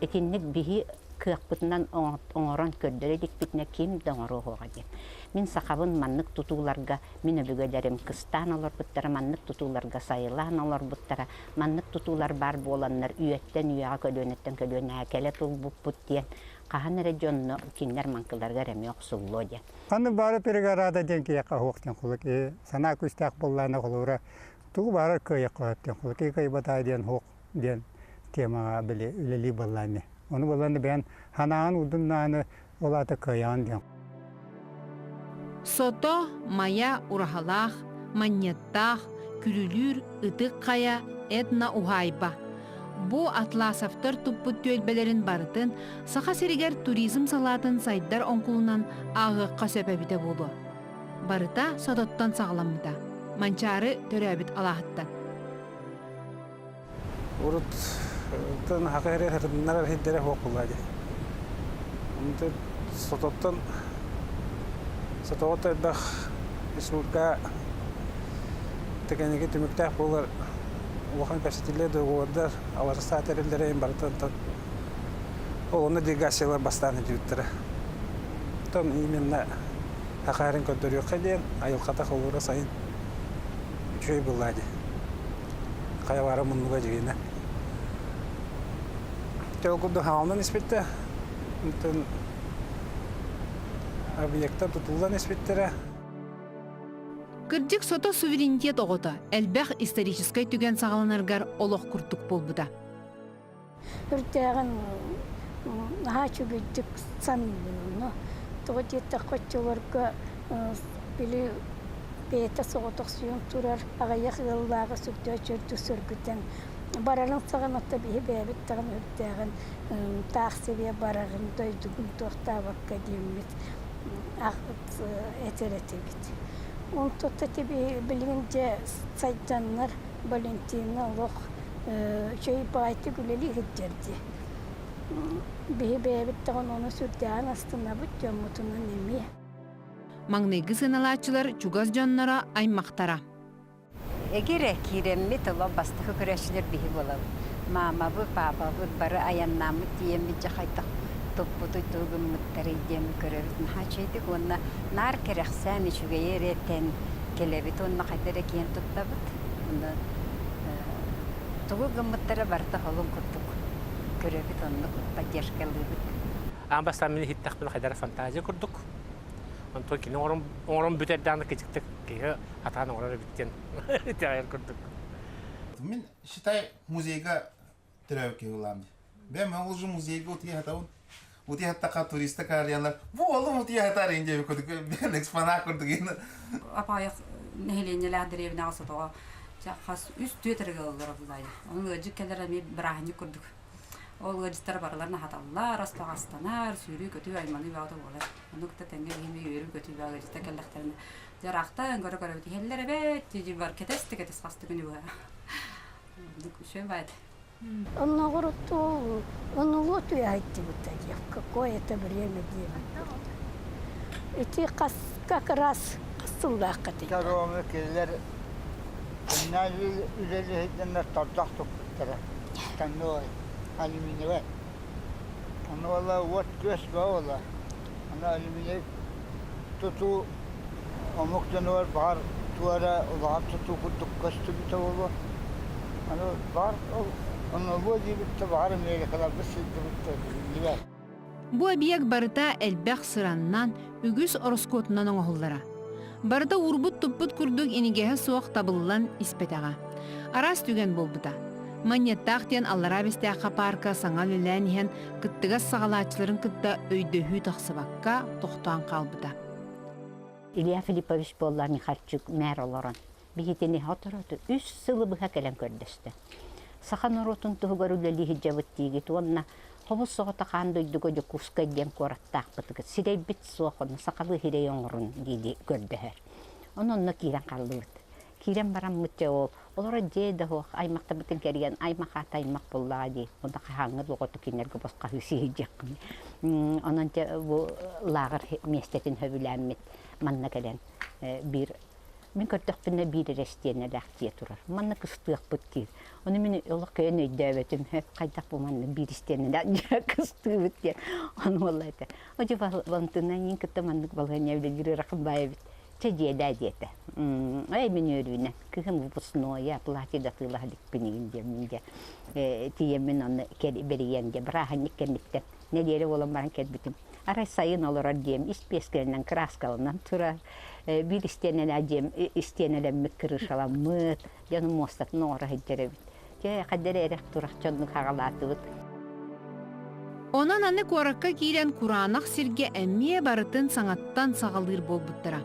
Speaker 2: Итинник биһи кыахпытынан оҥорон көрдөрө иликпитинэ ким да оҥоруо суоҕа диэн. Мин сахабын маннык тутууларга мин өбүгэлэрим кыстаан олорбуттара, маннык тутууларга сайылаан олорбуттара, маннык тутуулар баар буоланнар үйэттэн үйэҕэ, көлүөнэттэн көлүөнэҕэ кэлэ турбуппут диэн хаһан эрэ дьонно кинилэр маҥкыларыгар эмиэ охсуллуо диэн.
Speaker 3: Ханнык баара перегорада диэн киһиэхэ суох диэн холук санаа күүстээх буоллаҕына холобура тугу баарар кыайыахха сөп диэн холук кыайбатаа диэн суох. диэн темаҕа били үлэлии буоллааны. Ону буоллааны бэйэн ханаан удуннааны ол аата кыайаҕын диэн.
Speaker 1: Сото, Майа, Ураһалаах, Манньыаттаах, Күрүлүүр, Ытык Хайа, этно-уһаайба. Бу Атласовтар туппут түөлбэлэрин барытын Саха сиригэр туризм салаатын сайдар оҥкулунан ааҕыахха сөп эбитэ буолуо. Барыта Сототтон саҕаламмыта. Манчаары төрөөбүт алааһыттан.
Speaker 6: Урут хака эрэ хатыннарар сирдэрэ суох буолла дии. Онтон сототтон сотоҕо элбэх республика тэкэники түмүктээх буолар улахан кэпсэтиллэр договордар аларыстаа тэриллэрин барытын ол онно делегациялар бастаан илдьибиттэрэ. Оттон именно хахаарин көрдөрүөххэ диэн айылҕата холуура сайын үчүгэй буолла дии. Хайалара муннуга дьигинэ. Ол курдук хаалынан испиттэ. Онтон объекта тутуллан испиттэрэ.
Speaker 1: Кырдьык сото суверенитет оҕото элбэх историческай түгэн саҕаланарыгар олох курдук буолбута.
Speaker 12: Үрдээҕин наһаа үчүгэйдик саныыбын онно. Тоҕо диэтэххэ оччолорго били бэйэтэ соҕотохсуйан турар аҕыйах ыаллааҕы сүрдээх үчүгэйдик сөргүтэн барарын саҕана то биһи бэйэбит даҕаны үрдээҕин таах сибиэ барарын дойдугун туохтаабакка диэммит этэр этибит. Онтон билигин дьэ сайданнар Валентина олох үчүгэй баҕайытык үлэлии сылдьар дии. Биһи бэйэбит даҕаны ону сүрдээҕин астынабыт дьоммутунан эмиэ.
Speaker 1: Маҥнайгы сыаналааччылар чугас дьонноро, аймахтара.
Speaker 13: Эгирэ киирэммит олох бастакы көрөөччүлэр биһи буолабыт. Маамабыт, паапабыт бары айаннааммыт тиийэммит дьэ хайдах туппутуй, тугу гыммыттарый диэн көрөбүт наһаа үчүгэйдик уонна наар кэрэхсээн үчүгэйи эрэ этэн кэлэбит уонна хайда эрэ киэн туттабыт. Онно тугу гыммыттара барыта холун курдук көрөбүт, оннук поддержкалыыбыт.
Speaker 14: Аан бастаан мин иһиттэхпинэ хайдара фантазия курдук. Онтон кини оҥорон оҥорон бүтэрдэҕинэ кычыктык киһи хатаан оҥорор эбит диэн итэҕэйэр курдук.
Speaker 17: Мин считай музейга төрөөбүт киһи буолаам дии. Бэм ол же музейга утуйа сатабын. Утуйа саттахха туриста каарыйаллар. Бу олум утуйа сатар ин диэби курдук бэм экспонат курдук ин.
Speaker 18: Апаайах нэһилиэнньэлээх дэриэбинэҕэ сотоҕо хас үс түөрт эрэ ыаллара булаайа. Ону ыалдьыт кэлэр эмиэ бырааһынньык курдук. Ол ыалдьыттар барыларын аһаталлар, астаҕастанар, сүүрүү-көтүү, айманыы бөҕөтө буолар. Ону кытта тэҥҥэ биһиги үөрүү-көтүү бөҕө ыалдьыттар кэллэхтэринэ дьараахтан көрө-көрөбүт иһэллэр эбээт дии бар кэтэс да кэтэс хас да күнү быһа. Оннук үчүгэй баайда.
Speaker 12: Оннооҕор онулуо түһэйдибит диэх какое-то время диэбит Ити хас как раз хас сыллаахха тиийдэ?
Speaker 11: Торуому кинилэр үлэлиһиннэр тордох туппуттара. Канной, алюминиевай. Ону ола уот күөс буола. Аны алюминий тутуу омук дьонугар баҕар туора улахан тутуу курдук көстүбүтэ буолуо. Аны баҕар ол онолуо диэбит да баҕар Америкаларбыт сылдьыбыт да биллибэт.
Speaker 1: Бу эбийиэк барыта элбэх сыраннан, үгүс ороскуотунан оҥоһуллара. Барыта уурбут-туппут курдук инигэһэ суох табыллан испэтэҕэ. Араас түгэн буолбута. Манньыаттаах диэн Аллараа Бэстээххэ паарка саҥа үлэлээн иһэн кыттыгас саҕалааччыларын кытта өйдөһүү тахсыбакка тохтоон хаалбыта.
Speaker 2: Илья Филиппович буолла Михальчук мээр олорон биһитини сотору үс сылы быһа кэлэн көрдөстө. Саха норуотун туһугар үлэлии сылдьабыт диигит уонна хобус соҕотох аан дойдуга Дьокуускай диэн куораттаахпытыгар сирэйбит суох ону сахалыы сирэй оҥорун дии көрдөһөр. Ону онно киирэн хааллыбыт. Киирэн бараммыт дьэ ол олоро дьиэ да суох аймахтарбытын кэрийэн аймах аата аймах буоллаҕа дии. Онно хаһааҥҥы оҕоту кинилэргэ босхоһуу сиһийдиэххин. Онон дьэ бу лааҕыр миэстэтин сөбүлээммит манна кэлэн биир Мин көрдөхпүнэ биир эрэ истиэнэлээх дьиэ турар. Манна кыстыахпыт диир. Ону мин олох кыайан өйдөөбөтүм. Хайдах бу манна биир истиэнэлээх дьиэ кыстыыбыт диэн. Ону буолла этэ. Одьу Валентина эйиин кытта маннык балаһыанньа үлэлиир ыарахан баай эбит. Чэ дьиэлээ диэтэ. Эй мин үөрүүнэн кыһым выпускнойа платье да атыылаһа иликпин игин диэммин дьэ тиийэммин онно бэрийэн дьэ бырааһынньык кэнниттэн нэдиэлэ буолан баран кэлбитим. Арай сайын олорор дьиэм испиэскэлэнэн кырааскаланан турар. Биир истиэнэлээх дьиэм истиэнэлэммит крышаламмыт, дьонум муостатын оҥоро сылдьар эбит. Чэ, хаддары эрэх турах дьоннук хаҕалаатыбыт.
Speaker 1: Онон аны куоракка киирэн кураанах сиргэ эмиэ барытын саҥаттан саҕалыыр буолбуттара.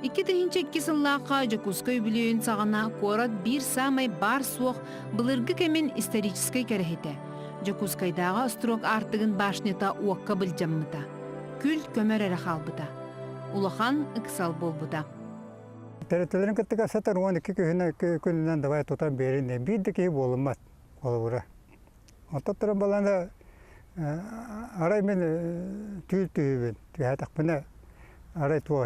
Speaker 1: 2002 сыллаахха Дьокуускай үбүлүөйүн саҕана куорат биир саамай баар-суох былыргы кэмин историческай кэрэһитэ Дьокуускайдааҕы остуруок аартыгын башнята уокка былдьаммыта. Күл көмөр эрэ хаалбыта. Улахан ыксал буолбута.
Speaker 3: Тэрилтэлэрин кытта кэпсэтэр 12 күһүнэ күнүнэн давай тутан биэрин диэн биир да киһи буолуммат холобура. Оттон туран баланы арай мин түүл түһүүбүн түһээтэхпинэ арай туох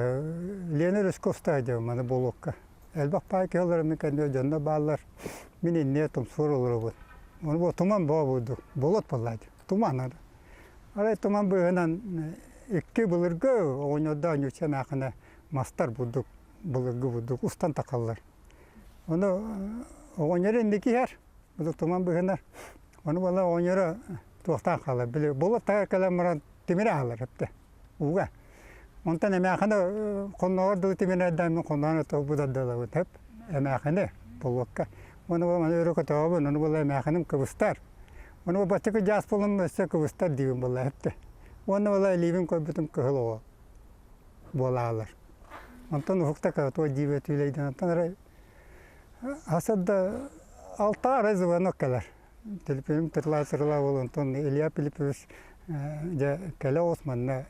Speaker 3: Лена Рыжковская диэн маны буолуокка. Элбэх паай киһи олорор мин кэннигэр дьонно бааллар. Мин инниэ тумсуур олоробун. Ону бу туман боо бурдук. Болот буоллаа Туман Арай туман быыһынан икки былыргы оҕонньордоох ньуучча эмээххинэ мастар бурдук былыргы бурдук устан тахаллар. Ону оҕонньор инники иһэр, бу туман быыһынар. Ону буола оҕонньоро туохтаан хаалар, били болот таһар кэлэн баран тимири аһалар эптэ ууга. Онтон эмээххинэ хонноҕор дылы тимирэрдээн мин хонноҕор тобу дардалабын хөп эмээххини болуокка. Ону буола маны өрө көтөҕөбүн, ону буола эмээххиним кыбыстар. Ону баччакы дьаас буолан өссө кыбыстар диибин буолла эптэ. Уонна буола илиибин көрбүтүм кыһыл оҕо буолаалар. Онтон уһукта кыратуо диибэ түүлэйдэн онтон арай хасырда алта арай звонок кэлэр. Телефонум тырла-тырла буол онтон Илья Пилипович дьэ кэлэ оҕус манна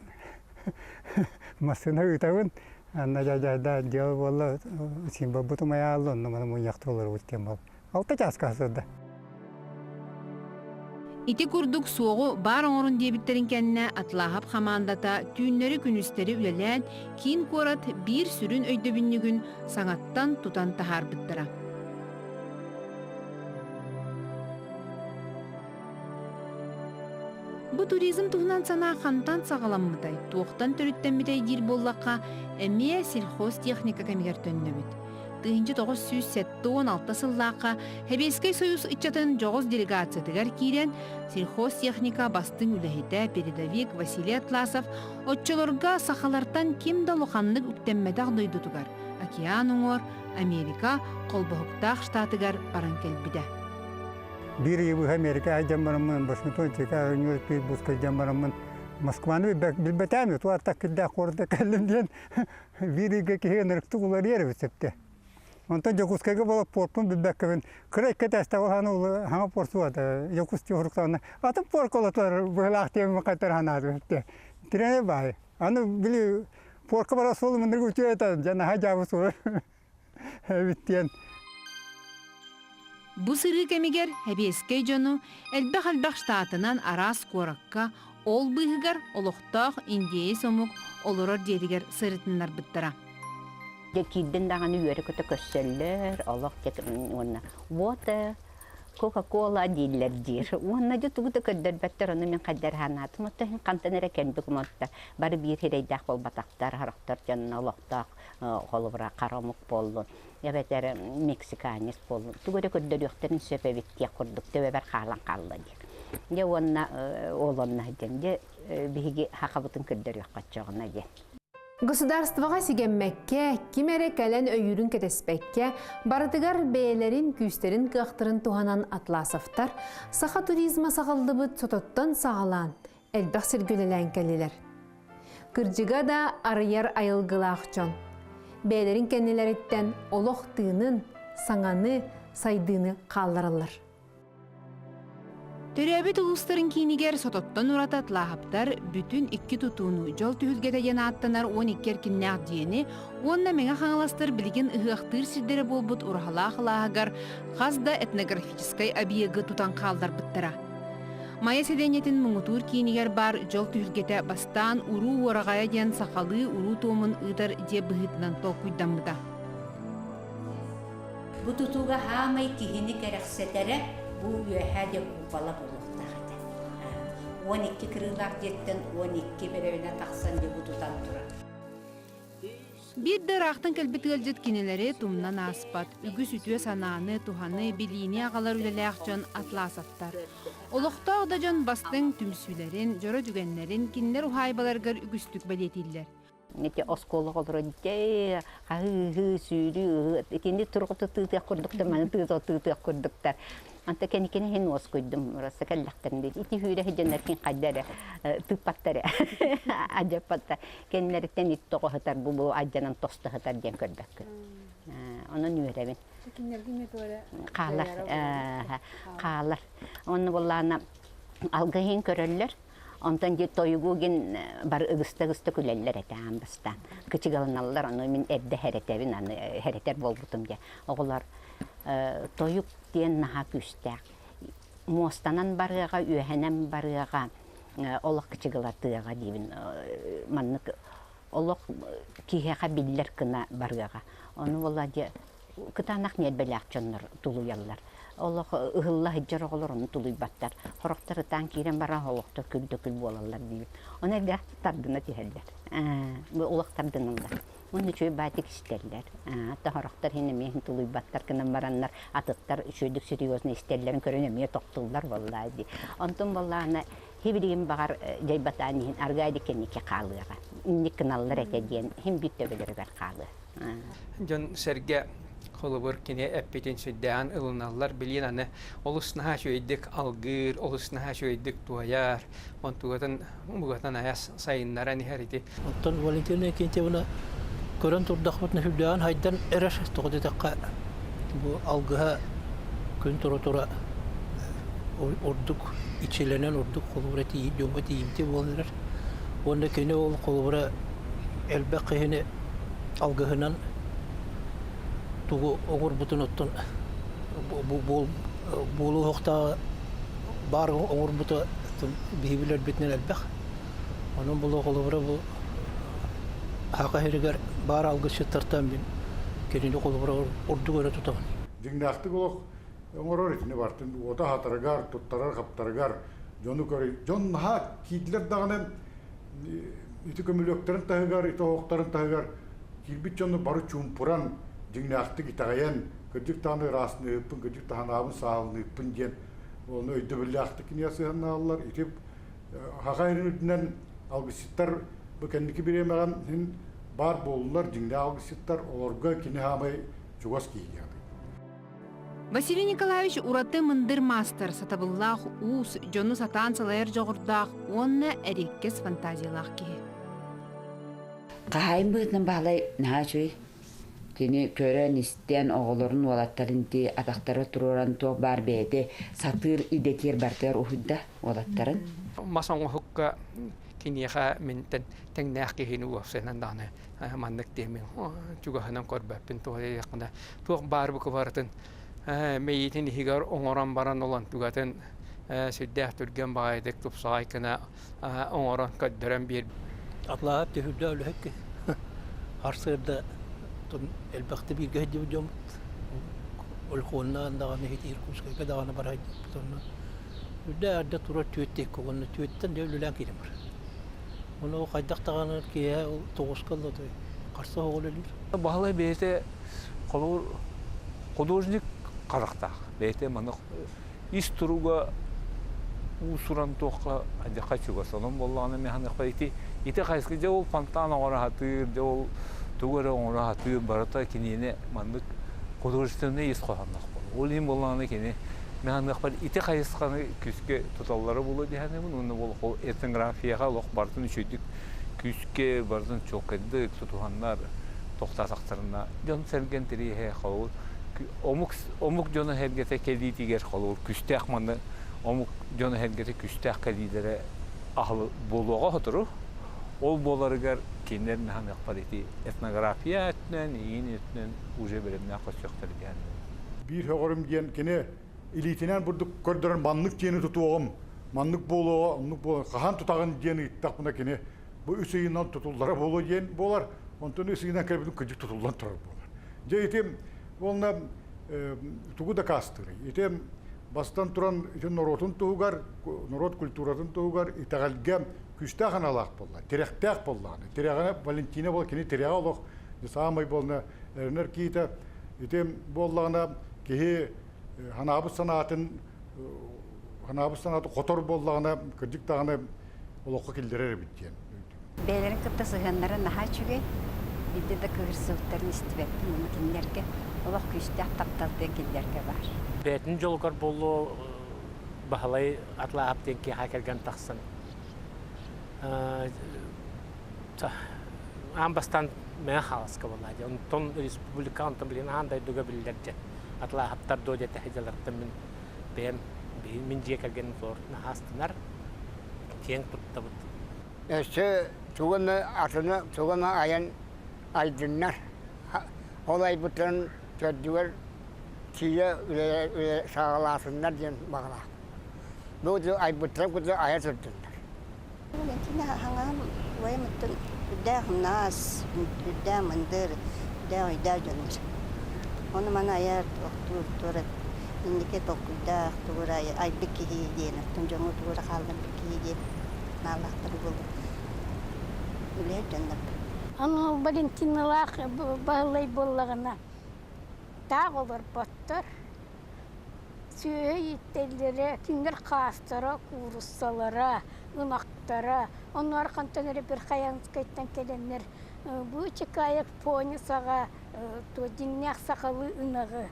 Speaker 3: массыына ыытабын анна дьэ дело буолла симбаббыт умайаалла онно маны мунньахта олоробут диэн буол алта чааска сырда
Speaker 1: Ити курдук суоҕу баар оҥорун диэбиттэрин кэннэ Атлааһап хамаандата түүннэри-күнүстэри үлэлээн киин куорат биир сүрүн өйдөбүнньүгүн саҥаттан тутан таһаарбыттара. Бу туризм туһунан санаа хантан саҕаламмытай, туохтан төрүттэммитэй диир буоллахха, эмиэ сельхозтехника кэмигэр төннөбүт. 1976 сыллаахха Сэбиэскэй Союз ыччатын дьоҕус делегациятыгар киирэн сельхозтехника бастыҥ үлэһитэ передовик Василий Атласов оччолорго сахалартан ким да улаханнык үктэммэтэх дойдутугар океан уҥуор Америка холбоһуктаах штатыгар баран кэлбитэ.
Speaker 3: Биир ыйы быһа Америка айдьан бараммын, Вашингтон, Чикаго, Нью-Йорк, Питтсбургка илдьэн бараммын Москваны билбэтээм, туаттак кирдээх куората кэллим диэн биир ыйга киһи ынырыктык уларыйар эбит сөптө. Онтон Дьокуускайга буола портпун билбэккэбин кыра икки этээстээх улахан хаҥа порт суота Якутский уруктаана атын порка олотор быһылаах диэн хайтар ханаатым тирэнэ баай аны били порка бара суолу мындыргы үтүө этэ дьэ наһаа дьаабы суолар эбит диэн
Speaker 1: Бу сырыы кэмигэр Сэбиэскэй дьону элбэх-элбэх штатынан араас куоракка, ол быыһыгар олохтоох индеец омук олорор дьиэтигэр сырытыннарбыттара.
Speaker 2: Дьэ киирдин даҕаны үөрэ-көтө көрсөллөр, олох дьэ уонна вот Кока-кола дииллэр диир. Уонна дьэ тугу да көрдөрбөттөр, ону мин хайдах эрэ санаатым. Оттон иһин хантан эрэ кэлбит уматта. Бары биир сирэйдээх буолбатахтар, сорохтор дьонно олохтоох холобура хара омук буоллун, эбэтэр мексиканец буоллун. Тугу эрэ көрдөрүөхтэрин сөп эбит диэх курдук төбөбөр хаалан хаалла диир. Дьэ уонна ол онно сылдьан дьэ биһиги хахабытын көрдөрүөххэ оччоҕуна диэн.
Speaker 1: Государствоҕа сигэммэккэ, ким эрэ кэлэн өйүүрүн кэтэспэккэ, барытыгар бэйэлэрин күүстэрин-кыахтарын туһанан Атласовтар саха туризма саҕыллыбыт сототтон саҕалаан, элбэх сиргэ үлэлээн кэллилэр. Кырдьыга да арыйар айылгылаах дьон. Бэйэлэрин кэннилэриттэн олох тыынын, саҥаны, сайдыыны хааллараллар. Төрөөбүт улуустарын киинигэр Сототтон ураты Атлааһаптар бүтүн икки тутууну Дьол түһүлгэтэ диэн ааттанар 12 эркиннээх дьиэни уонна Мэҥэ Хаҥаластар билигин ыһыахтыыр сирдэрэ буолбут Ураһалаах алааһыгар хас да этнографическай объегы тутан хаалларбыттара. Майа сэлиэнньэтин муҥутуур киинигэр баар Дьол түһүлгэтэ бастаан уруу уораҕайа диэн сахалыы уруу туомун ыытар дьиэ быһыытынан толкуйдаммыта.
Speaker 2: Бу тутууга хаамай киһини кэрэхсэтэрэ бу үөһээ диэн купола буолуохтаах этэ. 12 кырыылаах дьиэттэн 12 бэрэбинэ тахсан дьэ бу тутан турар.
Speaker 1: Биир да ыраахтан кэлбит ыалдьыт кинилэри тумнан ааспат, үгүс үтүө санааны, туһаны, билиини аҕалар үлэлээх дьон Атласовтар. Олохтоох да дьон бастыҥ түмсүүлэрин, дьоро түгэннэрин кинилэр уһаайбаларыгар үгүстүк бэлиэтииллэр.
Speaker 2: Ити оскуола оҕолоро дьэ хаһыы-ыһыы, сүүрүү, итини тургуту тыытыах курдуктар, маны тыыта тыытыах курдуктар. Онто кэнникини иһин уоскуйдум, просто кэллэхтэрин диир. Ити сүүрэ сылдьаннар кин хайда эрэ тыыппаттар эрэ, адьаппаттар. Кэннилэриттэн ит тоҕо сытар, бу бу алдьанан тосто сытар диэн көрбөккүн. Онон үөрэбин. Хаалар, хаалар. Онно буоллаҕына алгыһын көрөллөр. Онтон дии тойугугин бары ыгыста-ыгыста күлэллэр этэ аан бастаан. Кычыгаланаллар, ону мин эрдэ хэрэтэрин, аны хэрэтэр буолбутум дьэ. Оҕолор тойук диэн наһаа күүстээх. Муостанан барыаҕа, үөһэнэн барыаҕа, олох кычыгылатыаҕа диибин. Маннык олох киһиэхэ биллэр гына барыаҕа. Ону буолла дьэ кытаанах ньиэрбэлээх дьоннор тулуйаллар. Олох ыһылла сылдьар оҕолор ону тулуйбаттар. Сорохтор ытаан киирэн баран олохтор күл да күл буолаллар диибин. Ону элбэх тардына түһэллэр. Бу олох тардыналлар. Уонна үчүгэй баатык истэллэр. Сорохтор иһин эмиэ иһин тулуйбаттар гынан бараннар атыттар үчүгэйдик серьезно истэллэрин көрөн эмиэ тохтуллар буоллаа дии. Онтон буоллаҕына Һибилигин баҕар дьайбатаан иһин аргаайды кэнники хаалыаҕа. Инник гыналлар этэ диэн иһин биир төбөлөрүгэр хаалыа.
Speaker 19: Дьон сэргэ холобур кини эппитин сүрдээҕин ылыналлар. Билиэн аны олус наһаа үчүгэйдик алгыыр, олус наһаа үчүгэйдик туойар, онтугатын бугатын айас сайыннаран иһэр ити.
Speaker 5: Оттон Валентина Иннокентьевна көрөн турдахпытына сүрдээҕин хайдан эрэр, тоҕо диэтэххэ бу алгыһа күн тура-тура ордук иччилэнэн ордук холобура дьоҥҥо тиийимтиэ буолан эрэр. Уонна кини ол холобура элбэх киһини алгыһынан тугу оҥорбутун оттон буолуохтааҕы баар оҥорбута биһи билэрбитинэн элбэх. Онон булу холобура бу Саха сиригэр баар алгысчыттартан мин кинини холобура ордук өрө тутабын.
Speaker 9: Дьиҥнээхтик олох оҥорор итини бартын уота хатарыгар, туттарар хаптарыгар дьону көрүй. Дьон наһаа киирдилэр даҕаны ити көмүлүөктэрин таһыгар, ити оһохторун таһыгар киирбит дьону бары чуумпуран, дьиҥнээхтик итэҕэйэн, кырдьык даҕаны ыраасныыппын, кырдьык таһанаабын сааһылыныыппын диэн ону өйдөбүллээхтик кинигэ сыһыаннааллар. Ити Саха сирин үрдүнэн алгысчыттар бу кэнники бириэмэҕэ иһин баар буоллулар, дьиҥнээх алгысчыттар, олорго кини хаамай чугас киһи диэн.
Speaker 1: Василий Николаевич ураты мындыр маастар, сатабыллаах уус, дьону сатаан салайар дьоҕурдаах уонна эриэккэс фантазиялаах киһи.
Speaker 7: Хаһаайын быһыытынан Баһылай наһаа үчүгэй. Кини көрөн-истэн, оҕолорун, уолаттарын ити атахтара туруоран туох баар бэйэтэ сатыыр идэтигэр барытыгар уһуйда уолаттарын.
Speaker 19: Мас оҥоһукка киниэхэ минтэн тэҥнээх киһини уопсайынан даҕаны маннык диэмин чугаһынан көрбөппүн туох диэххинэ туох баар бу барытын мэйиитин иһигэр оҥорон баран олонтугатын сүрдээх түргэн баҕайытык тупсаҕай гына оҥорон көрдөрөн биэр.
Speaker 5: Атлаһап түһүлгэ үлэһит киһи. Сарсыарда элбэхтэ бииргэ сылдьыбыт дьоммут. Ольхоннаан даҕаны иһит Иркутскайга даҕаны бара сылдьыбыт онно. Үрдэ эрдэ турар түөттээккэ уонна түөттэн дьэ үлэлээн киирэн барар. Ону хайдах даҕаны киэһэ тоҕуска ылла харса оҕо үлэлиир.
Speaker 8: Баһылай бэйэтэ холобур художник харахтаах. Бэйэтэ маннык ис туруга уусуран туохха адьаха чугас. Онон буоллаҕына мин ханыахпар ити ити хайыска дьэ ол фонтан оҥоро сатыыр, дьэ ол тугу эрэ оҥоро сатыыр барыта киниэнэ маннык художественнай ис хоһоонноох буолар. Ол иһин буоллаҕына кини мин ханыахпар ити хайысханы күүскэ туталлара буолуо дии саныыбын уонна ол этнографияҕа олох барытын үчүгэйдик күүскэ барытын чуолкайдык тутуһаннар тохтоотохторуна дьон-сэргэ интэриэһэ холобур омук омук дьоно сэргэтэ кэлиитигэр холобур күстээх манна омук дьоно сэргэтэ күстээх кэлиилэрэ аһыл буолуоҕа сотору ол буоларыгар кинилэр наһаныахпар ити этнография өттүнэн иин өттүнэн уже бэлэмнээх көрсүөхтэрэ диэн
Speaker 9: биир сөҕөрүм диэн кини илиитинэн бурдук көрдөрөн маннык диэни тутуоҕум маннык буолуоҕа оннук буолуо хаһан тутаҕын диэн ыйыттахпына кини бу үс ыйынан тутуллара буолуо диэн буолар онтон үс ыйынан кэлбитин кырдьык тутуллан турар буолар дьэ ити уонна тугу дакаастыырый ити бастан туран ити норуотун туһугар норуот культуратын туһугар итэҕэлгэ күүстээх аналаах буолла тирэхтээх буоллаҕына тирэҕэ Валентина буол кини тирэҕэ олох саамай буолна эрэнэр киһитэ ити буоллаҕына киһи ханаабыт санаатын ханаабыт санаатын хотор буоллаҕына кырдьык даҕаны олоххо киллэрэр эбит диэн.
Speaker 13: Бэйэлэрин кытта сыһыаннара наһаа үчүгэй. Биирдэ да кыыһырсыбыттарын истибэппин уонна кинилэргэ олох күүстээх таптал диэн кинилэргэ баар.
Speaker 14: Бэйэтин дьолугар буолуо Баһылай Атлааһап диэн киэһэ кэргэн тахсан аан бастаан Мэҥэ Хаҥаласка буолла дии. Онтон республика, онтон билигин аан дойдуга биллэр дьэ. Атлааһаптар дуо диэтэ дьалартан мин бэйэм мин дьиэ кэргэним наһаа астынар, киэҥ туттабыт.
Speaker 10: Өссө тугу эмэ атыны тугу эмэ айан айдыннар. Ол айбыттарын төрдүгэр тиийэ үлэ саҕалаатыннар диэн баҕалаах. Бу айбыттарын курдук айа сылдьыннар.
Speaker 16: Валентина хаҥаһым убайым оттон үрдээх умнаас, үрдээх мындыр, үрдээх өйдөөх дьоннор. Ону маны айар, охтуур, туора инники толкуйдаах, тугу эрэ айбыт киһи диэн, оттон дьоҥҥо тугу эрэ хаалларбыт киһи диэн наалаахтар буоллун. Үлэһит дьоннор.
Speaker 12: Аны Валентиналаах Баһылай буоллаҕына таах олорботтор. Сүөһү ииттэллэрэ, кинилэр хаастара, кууруссалара, ынахтара, оннооҕор хантан эрэ Верхоянскайтан кэлэннэр бу Чекаев пони саҕа дьиҥнээх сахалыы ынаҕы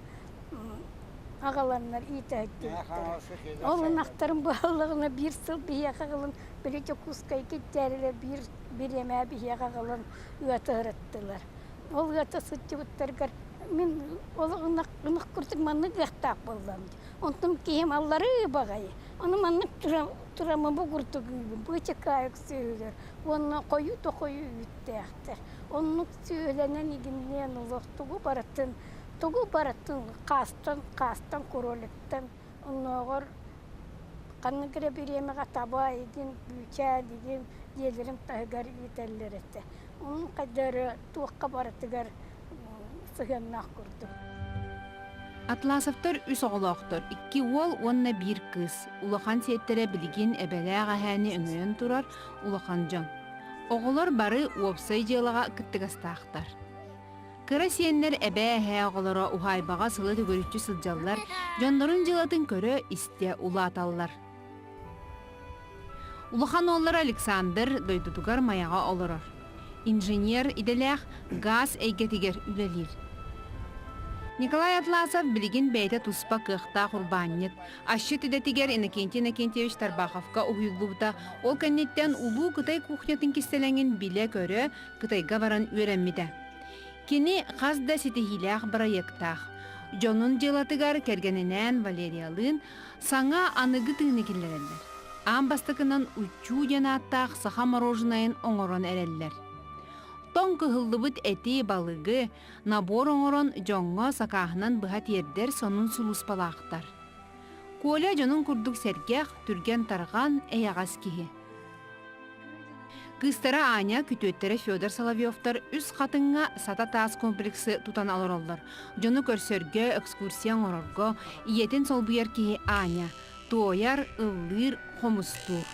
Speaker 12: аҕаланнар иитээттибиттэрэ. Ол ынахтарын быһаллаҕына биир сыл биһиэхэ аҕалан, били Дьокуускайга илдьээрилэр биир бириэмэ биһиэхэ аҕалан ыатыһырыттылар. Ол ыата сылдьыбыттарыгар мин ол ынах ынах курдук маннык ыахтаах буоллам дии. Онтум киһим алларыы баҕайы. Ону маннык тураммын бу курдук ыыбын. Быычыкаайык сүөһүлэр уонна хойуу да хойуу үүттээхтэр. Оннук сүөһүлэнэн игинниэн олох тугу барытын тугу барытын хаастан хаастан кроликтан оннооҕор ханнык эрэ бириэмэҕэ таба игин бүүчээн игин дьиэлэрин таһыгар иитэллэр этэ. Онон хайда эрэ туохха барытыгар сыһыаннаах курдук.
Speaker 1: Атласовтар үс оҕолоохтор, икки уол уонна биир кыыс. Улахан сиэттэрэ билигин эбэлээх эһээни өҥөйөн турар улахан дьон. Оҕолор бары уопсай дьыалаҕа кыттыгастаахтар. Кыра сиэннэр эбээ-эһээ оҕолоро уһаайбаҕа сылы төгүрүччү сылдьаллар, дьоннорун дьыалатын көрө-истэ улааталлар. Улахан уоллара Александр дойдутугар Майаҕа олорор. Инженер идэлээх гаас эйгэтигэр үлэлиир. Николай Атласов билигин бэйэтэ туспа кыахтаах урбаанньыт. Асчыт идэтигэр Иннокентий Иннокентьевич Тарбаховка уһуйуллубута. Ол кэнниттэн Улуу Кытай кухнятын кистэлэҥин билэ-көрө Кытайга баран үөрэммитэ. Кини хас да ситиһиилээх бырайыактаах. Дьонун дьыалатыгар кэргэнинээн Валериялыын Саҥа аныгы тыыны киллэрэллэр. Аан бастакынан Уччуу диэн ааттаах саха мороженайын оҥорон эрэллэр. Тоҥ кыһыллыбыт эти, балыгы, набор оҥорон дьоҥҥо сакааһынан быһа тиэрдэр сонун сулууспалаахтар. Коля дьонун курдук сэргэх, түргэн-тарҕан, эйэҕэс киһи. Кыыстара Аня, күтүөттэрэ Федор Соловьевтар үс хатыҥҥа Сата таас комплексы тутан олороллор. Дьону көрсөргө, экскурсия оҥорорго ийэтин солбуйар киһи Аня. Туойар, ыллыыр, хомустуур.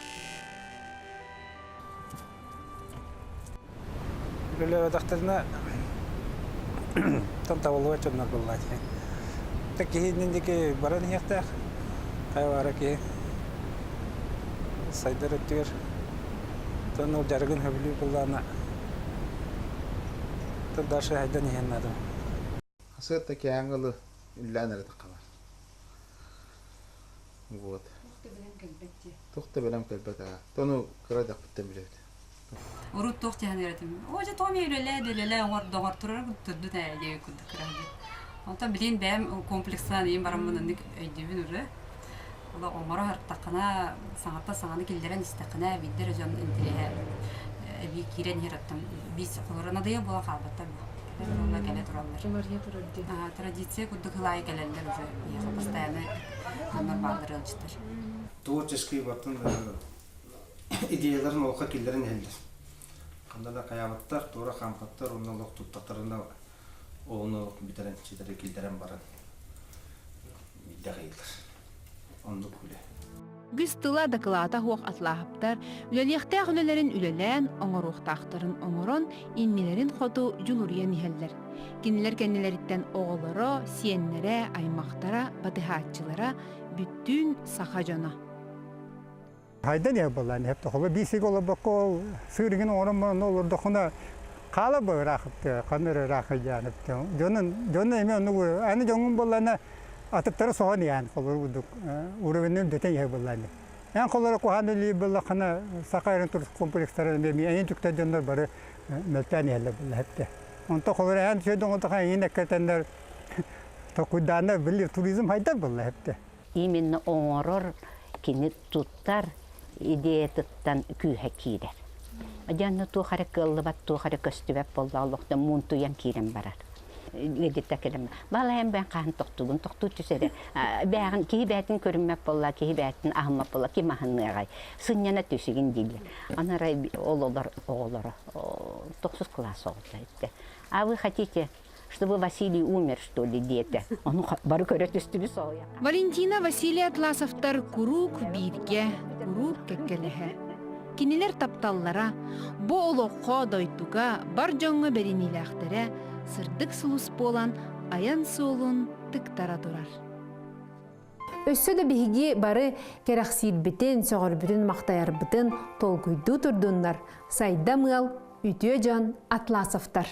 Speaker 6: Үлэлээбэтэхтэринэ тан табыллыбат дьоннор буоллаа дии. Киһи иннин диэки баран иһиэхтээх. Хайа баара киһи сайдар өттүгэр тон ол дьарыгын сөбүлүүр буоллаҕына дальше сайдан иһиэн наада.
Speaker 17: Хасыат кээҥ ылы үллээн эрэ таххалар. Вот. Туох да бэлэм кэлбэт аа. Тону кыра даппыттан билэбит.
Speaker 18: Урут туох дьаһанар этим. Оо, дьэ, тоҕо үлэлээ, үлэлээ, оҥордо, оҥортурар турдун ээ диэбит курдук кыра Онтон билигин бэйэм комплекстаан ийэм бараммын оннук өйдүүбүн уже. Ола оҥоро сырыттаххына, саҥаттан саҥаны киллэрэн истэххинэ, биирдэ эрэ дьон интэриэһэ эбии киирэн иһэр оттон биис холоро надыйа буолан хаалбаттар бу. Кэлэ кэлэ тураллар.
Speaker 1: Уларыйа турар дии.
Speaker 18: Традиция курдук сыл аайы кэлэллэр уже. Биһиэхэ постоянно дьоннор бааллар ыалдьыттар.
Speaker 6: Творческий баттын идеяларын олоххо киллэрэн иһэллэр. Ханна да хайаабаттар, туора хаампаттар, уонна олох туттахтарына ону олох бүтэрэн, ситэри киллэрэн баран биирдэ хайыылар. Оннук үлэ.
Speaker 1: Үгүс тыла дакылаата суох атлааһаптар үлэлиэхтээх үлэлэрин үлэлээн, оҥоруохтаахтарын оҥорон, иннилэрин хоту дьулуруйан иһэллэр. Кинилэр кэннилэриттэн оҕолоро, сиэннэрэ, аймахтара, батыһааччылара бүттүүн саха дьоно.
Speaker 3: Хайдан иһэр буоллаан иһэр холо биир сиргэ олорбокко ол сыырыгын оҥорон баран олордоххуна хаала бу ыраахыпты ханна эрэ ыраах ыйаан дьонун дьону эмиэ оннук аны дьоҥҥун буоллаана атыттары соһон иһэн холору курдук уровенын үрдэтэн иһэр буоллаан эн холоро куһаан үлэлиир буоллаххына саха эрин комплекстара эмиэ эйин түктэр дьоннор бары мөлтөөн иһэллэр буолла онто холоро эн үчүгэй оҥордоххуна эйин эккэтэннэр токуйдааннар били туризм хайдар буолла эптэ
Speaker 2: Именно оҥорор кини туттар идеятыттан күүһэ киирэр. Дьэ онно туох эрэ кыаллыбат, туох эрэ көстүбэт буолла олохтон муунтуйан киирэн барар. Легитта кэлэн балайан бэйэн хаһан тохтугун тохтуу түс эрэ бээҕин киһи бээтин көрүммэт буолла киһи бээтин аһыммат буолла ким аһыныаҕай сынньана түсүгүн дииллэр аны арай ол олор оҕолоро тохсус кылаас оҕото эттэ а вы хотите чтобы Василий умер, что ли, диэтэ. Ону бары көрө түстүбүт соһуйа.
Speaker 1: Валентина Василий Атласовтар куруук бииргэ, куруук кэккэлэһэ. Кинилэр тапталлара, бу олоххо, дойдуга, бар дьоҥҥо бэриниилээхтэрэ сырдык сулус буолан айан суолун тыктара турар. Өссө да биһиги бары кэрэхсиирбитин, сөҕөрбүтүн, махтайарбытын толкуйдуу турдуннар, сайдам ыал, үтүө дьон Атласовтар.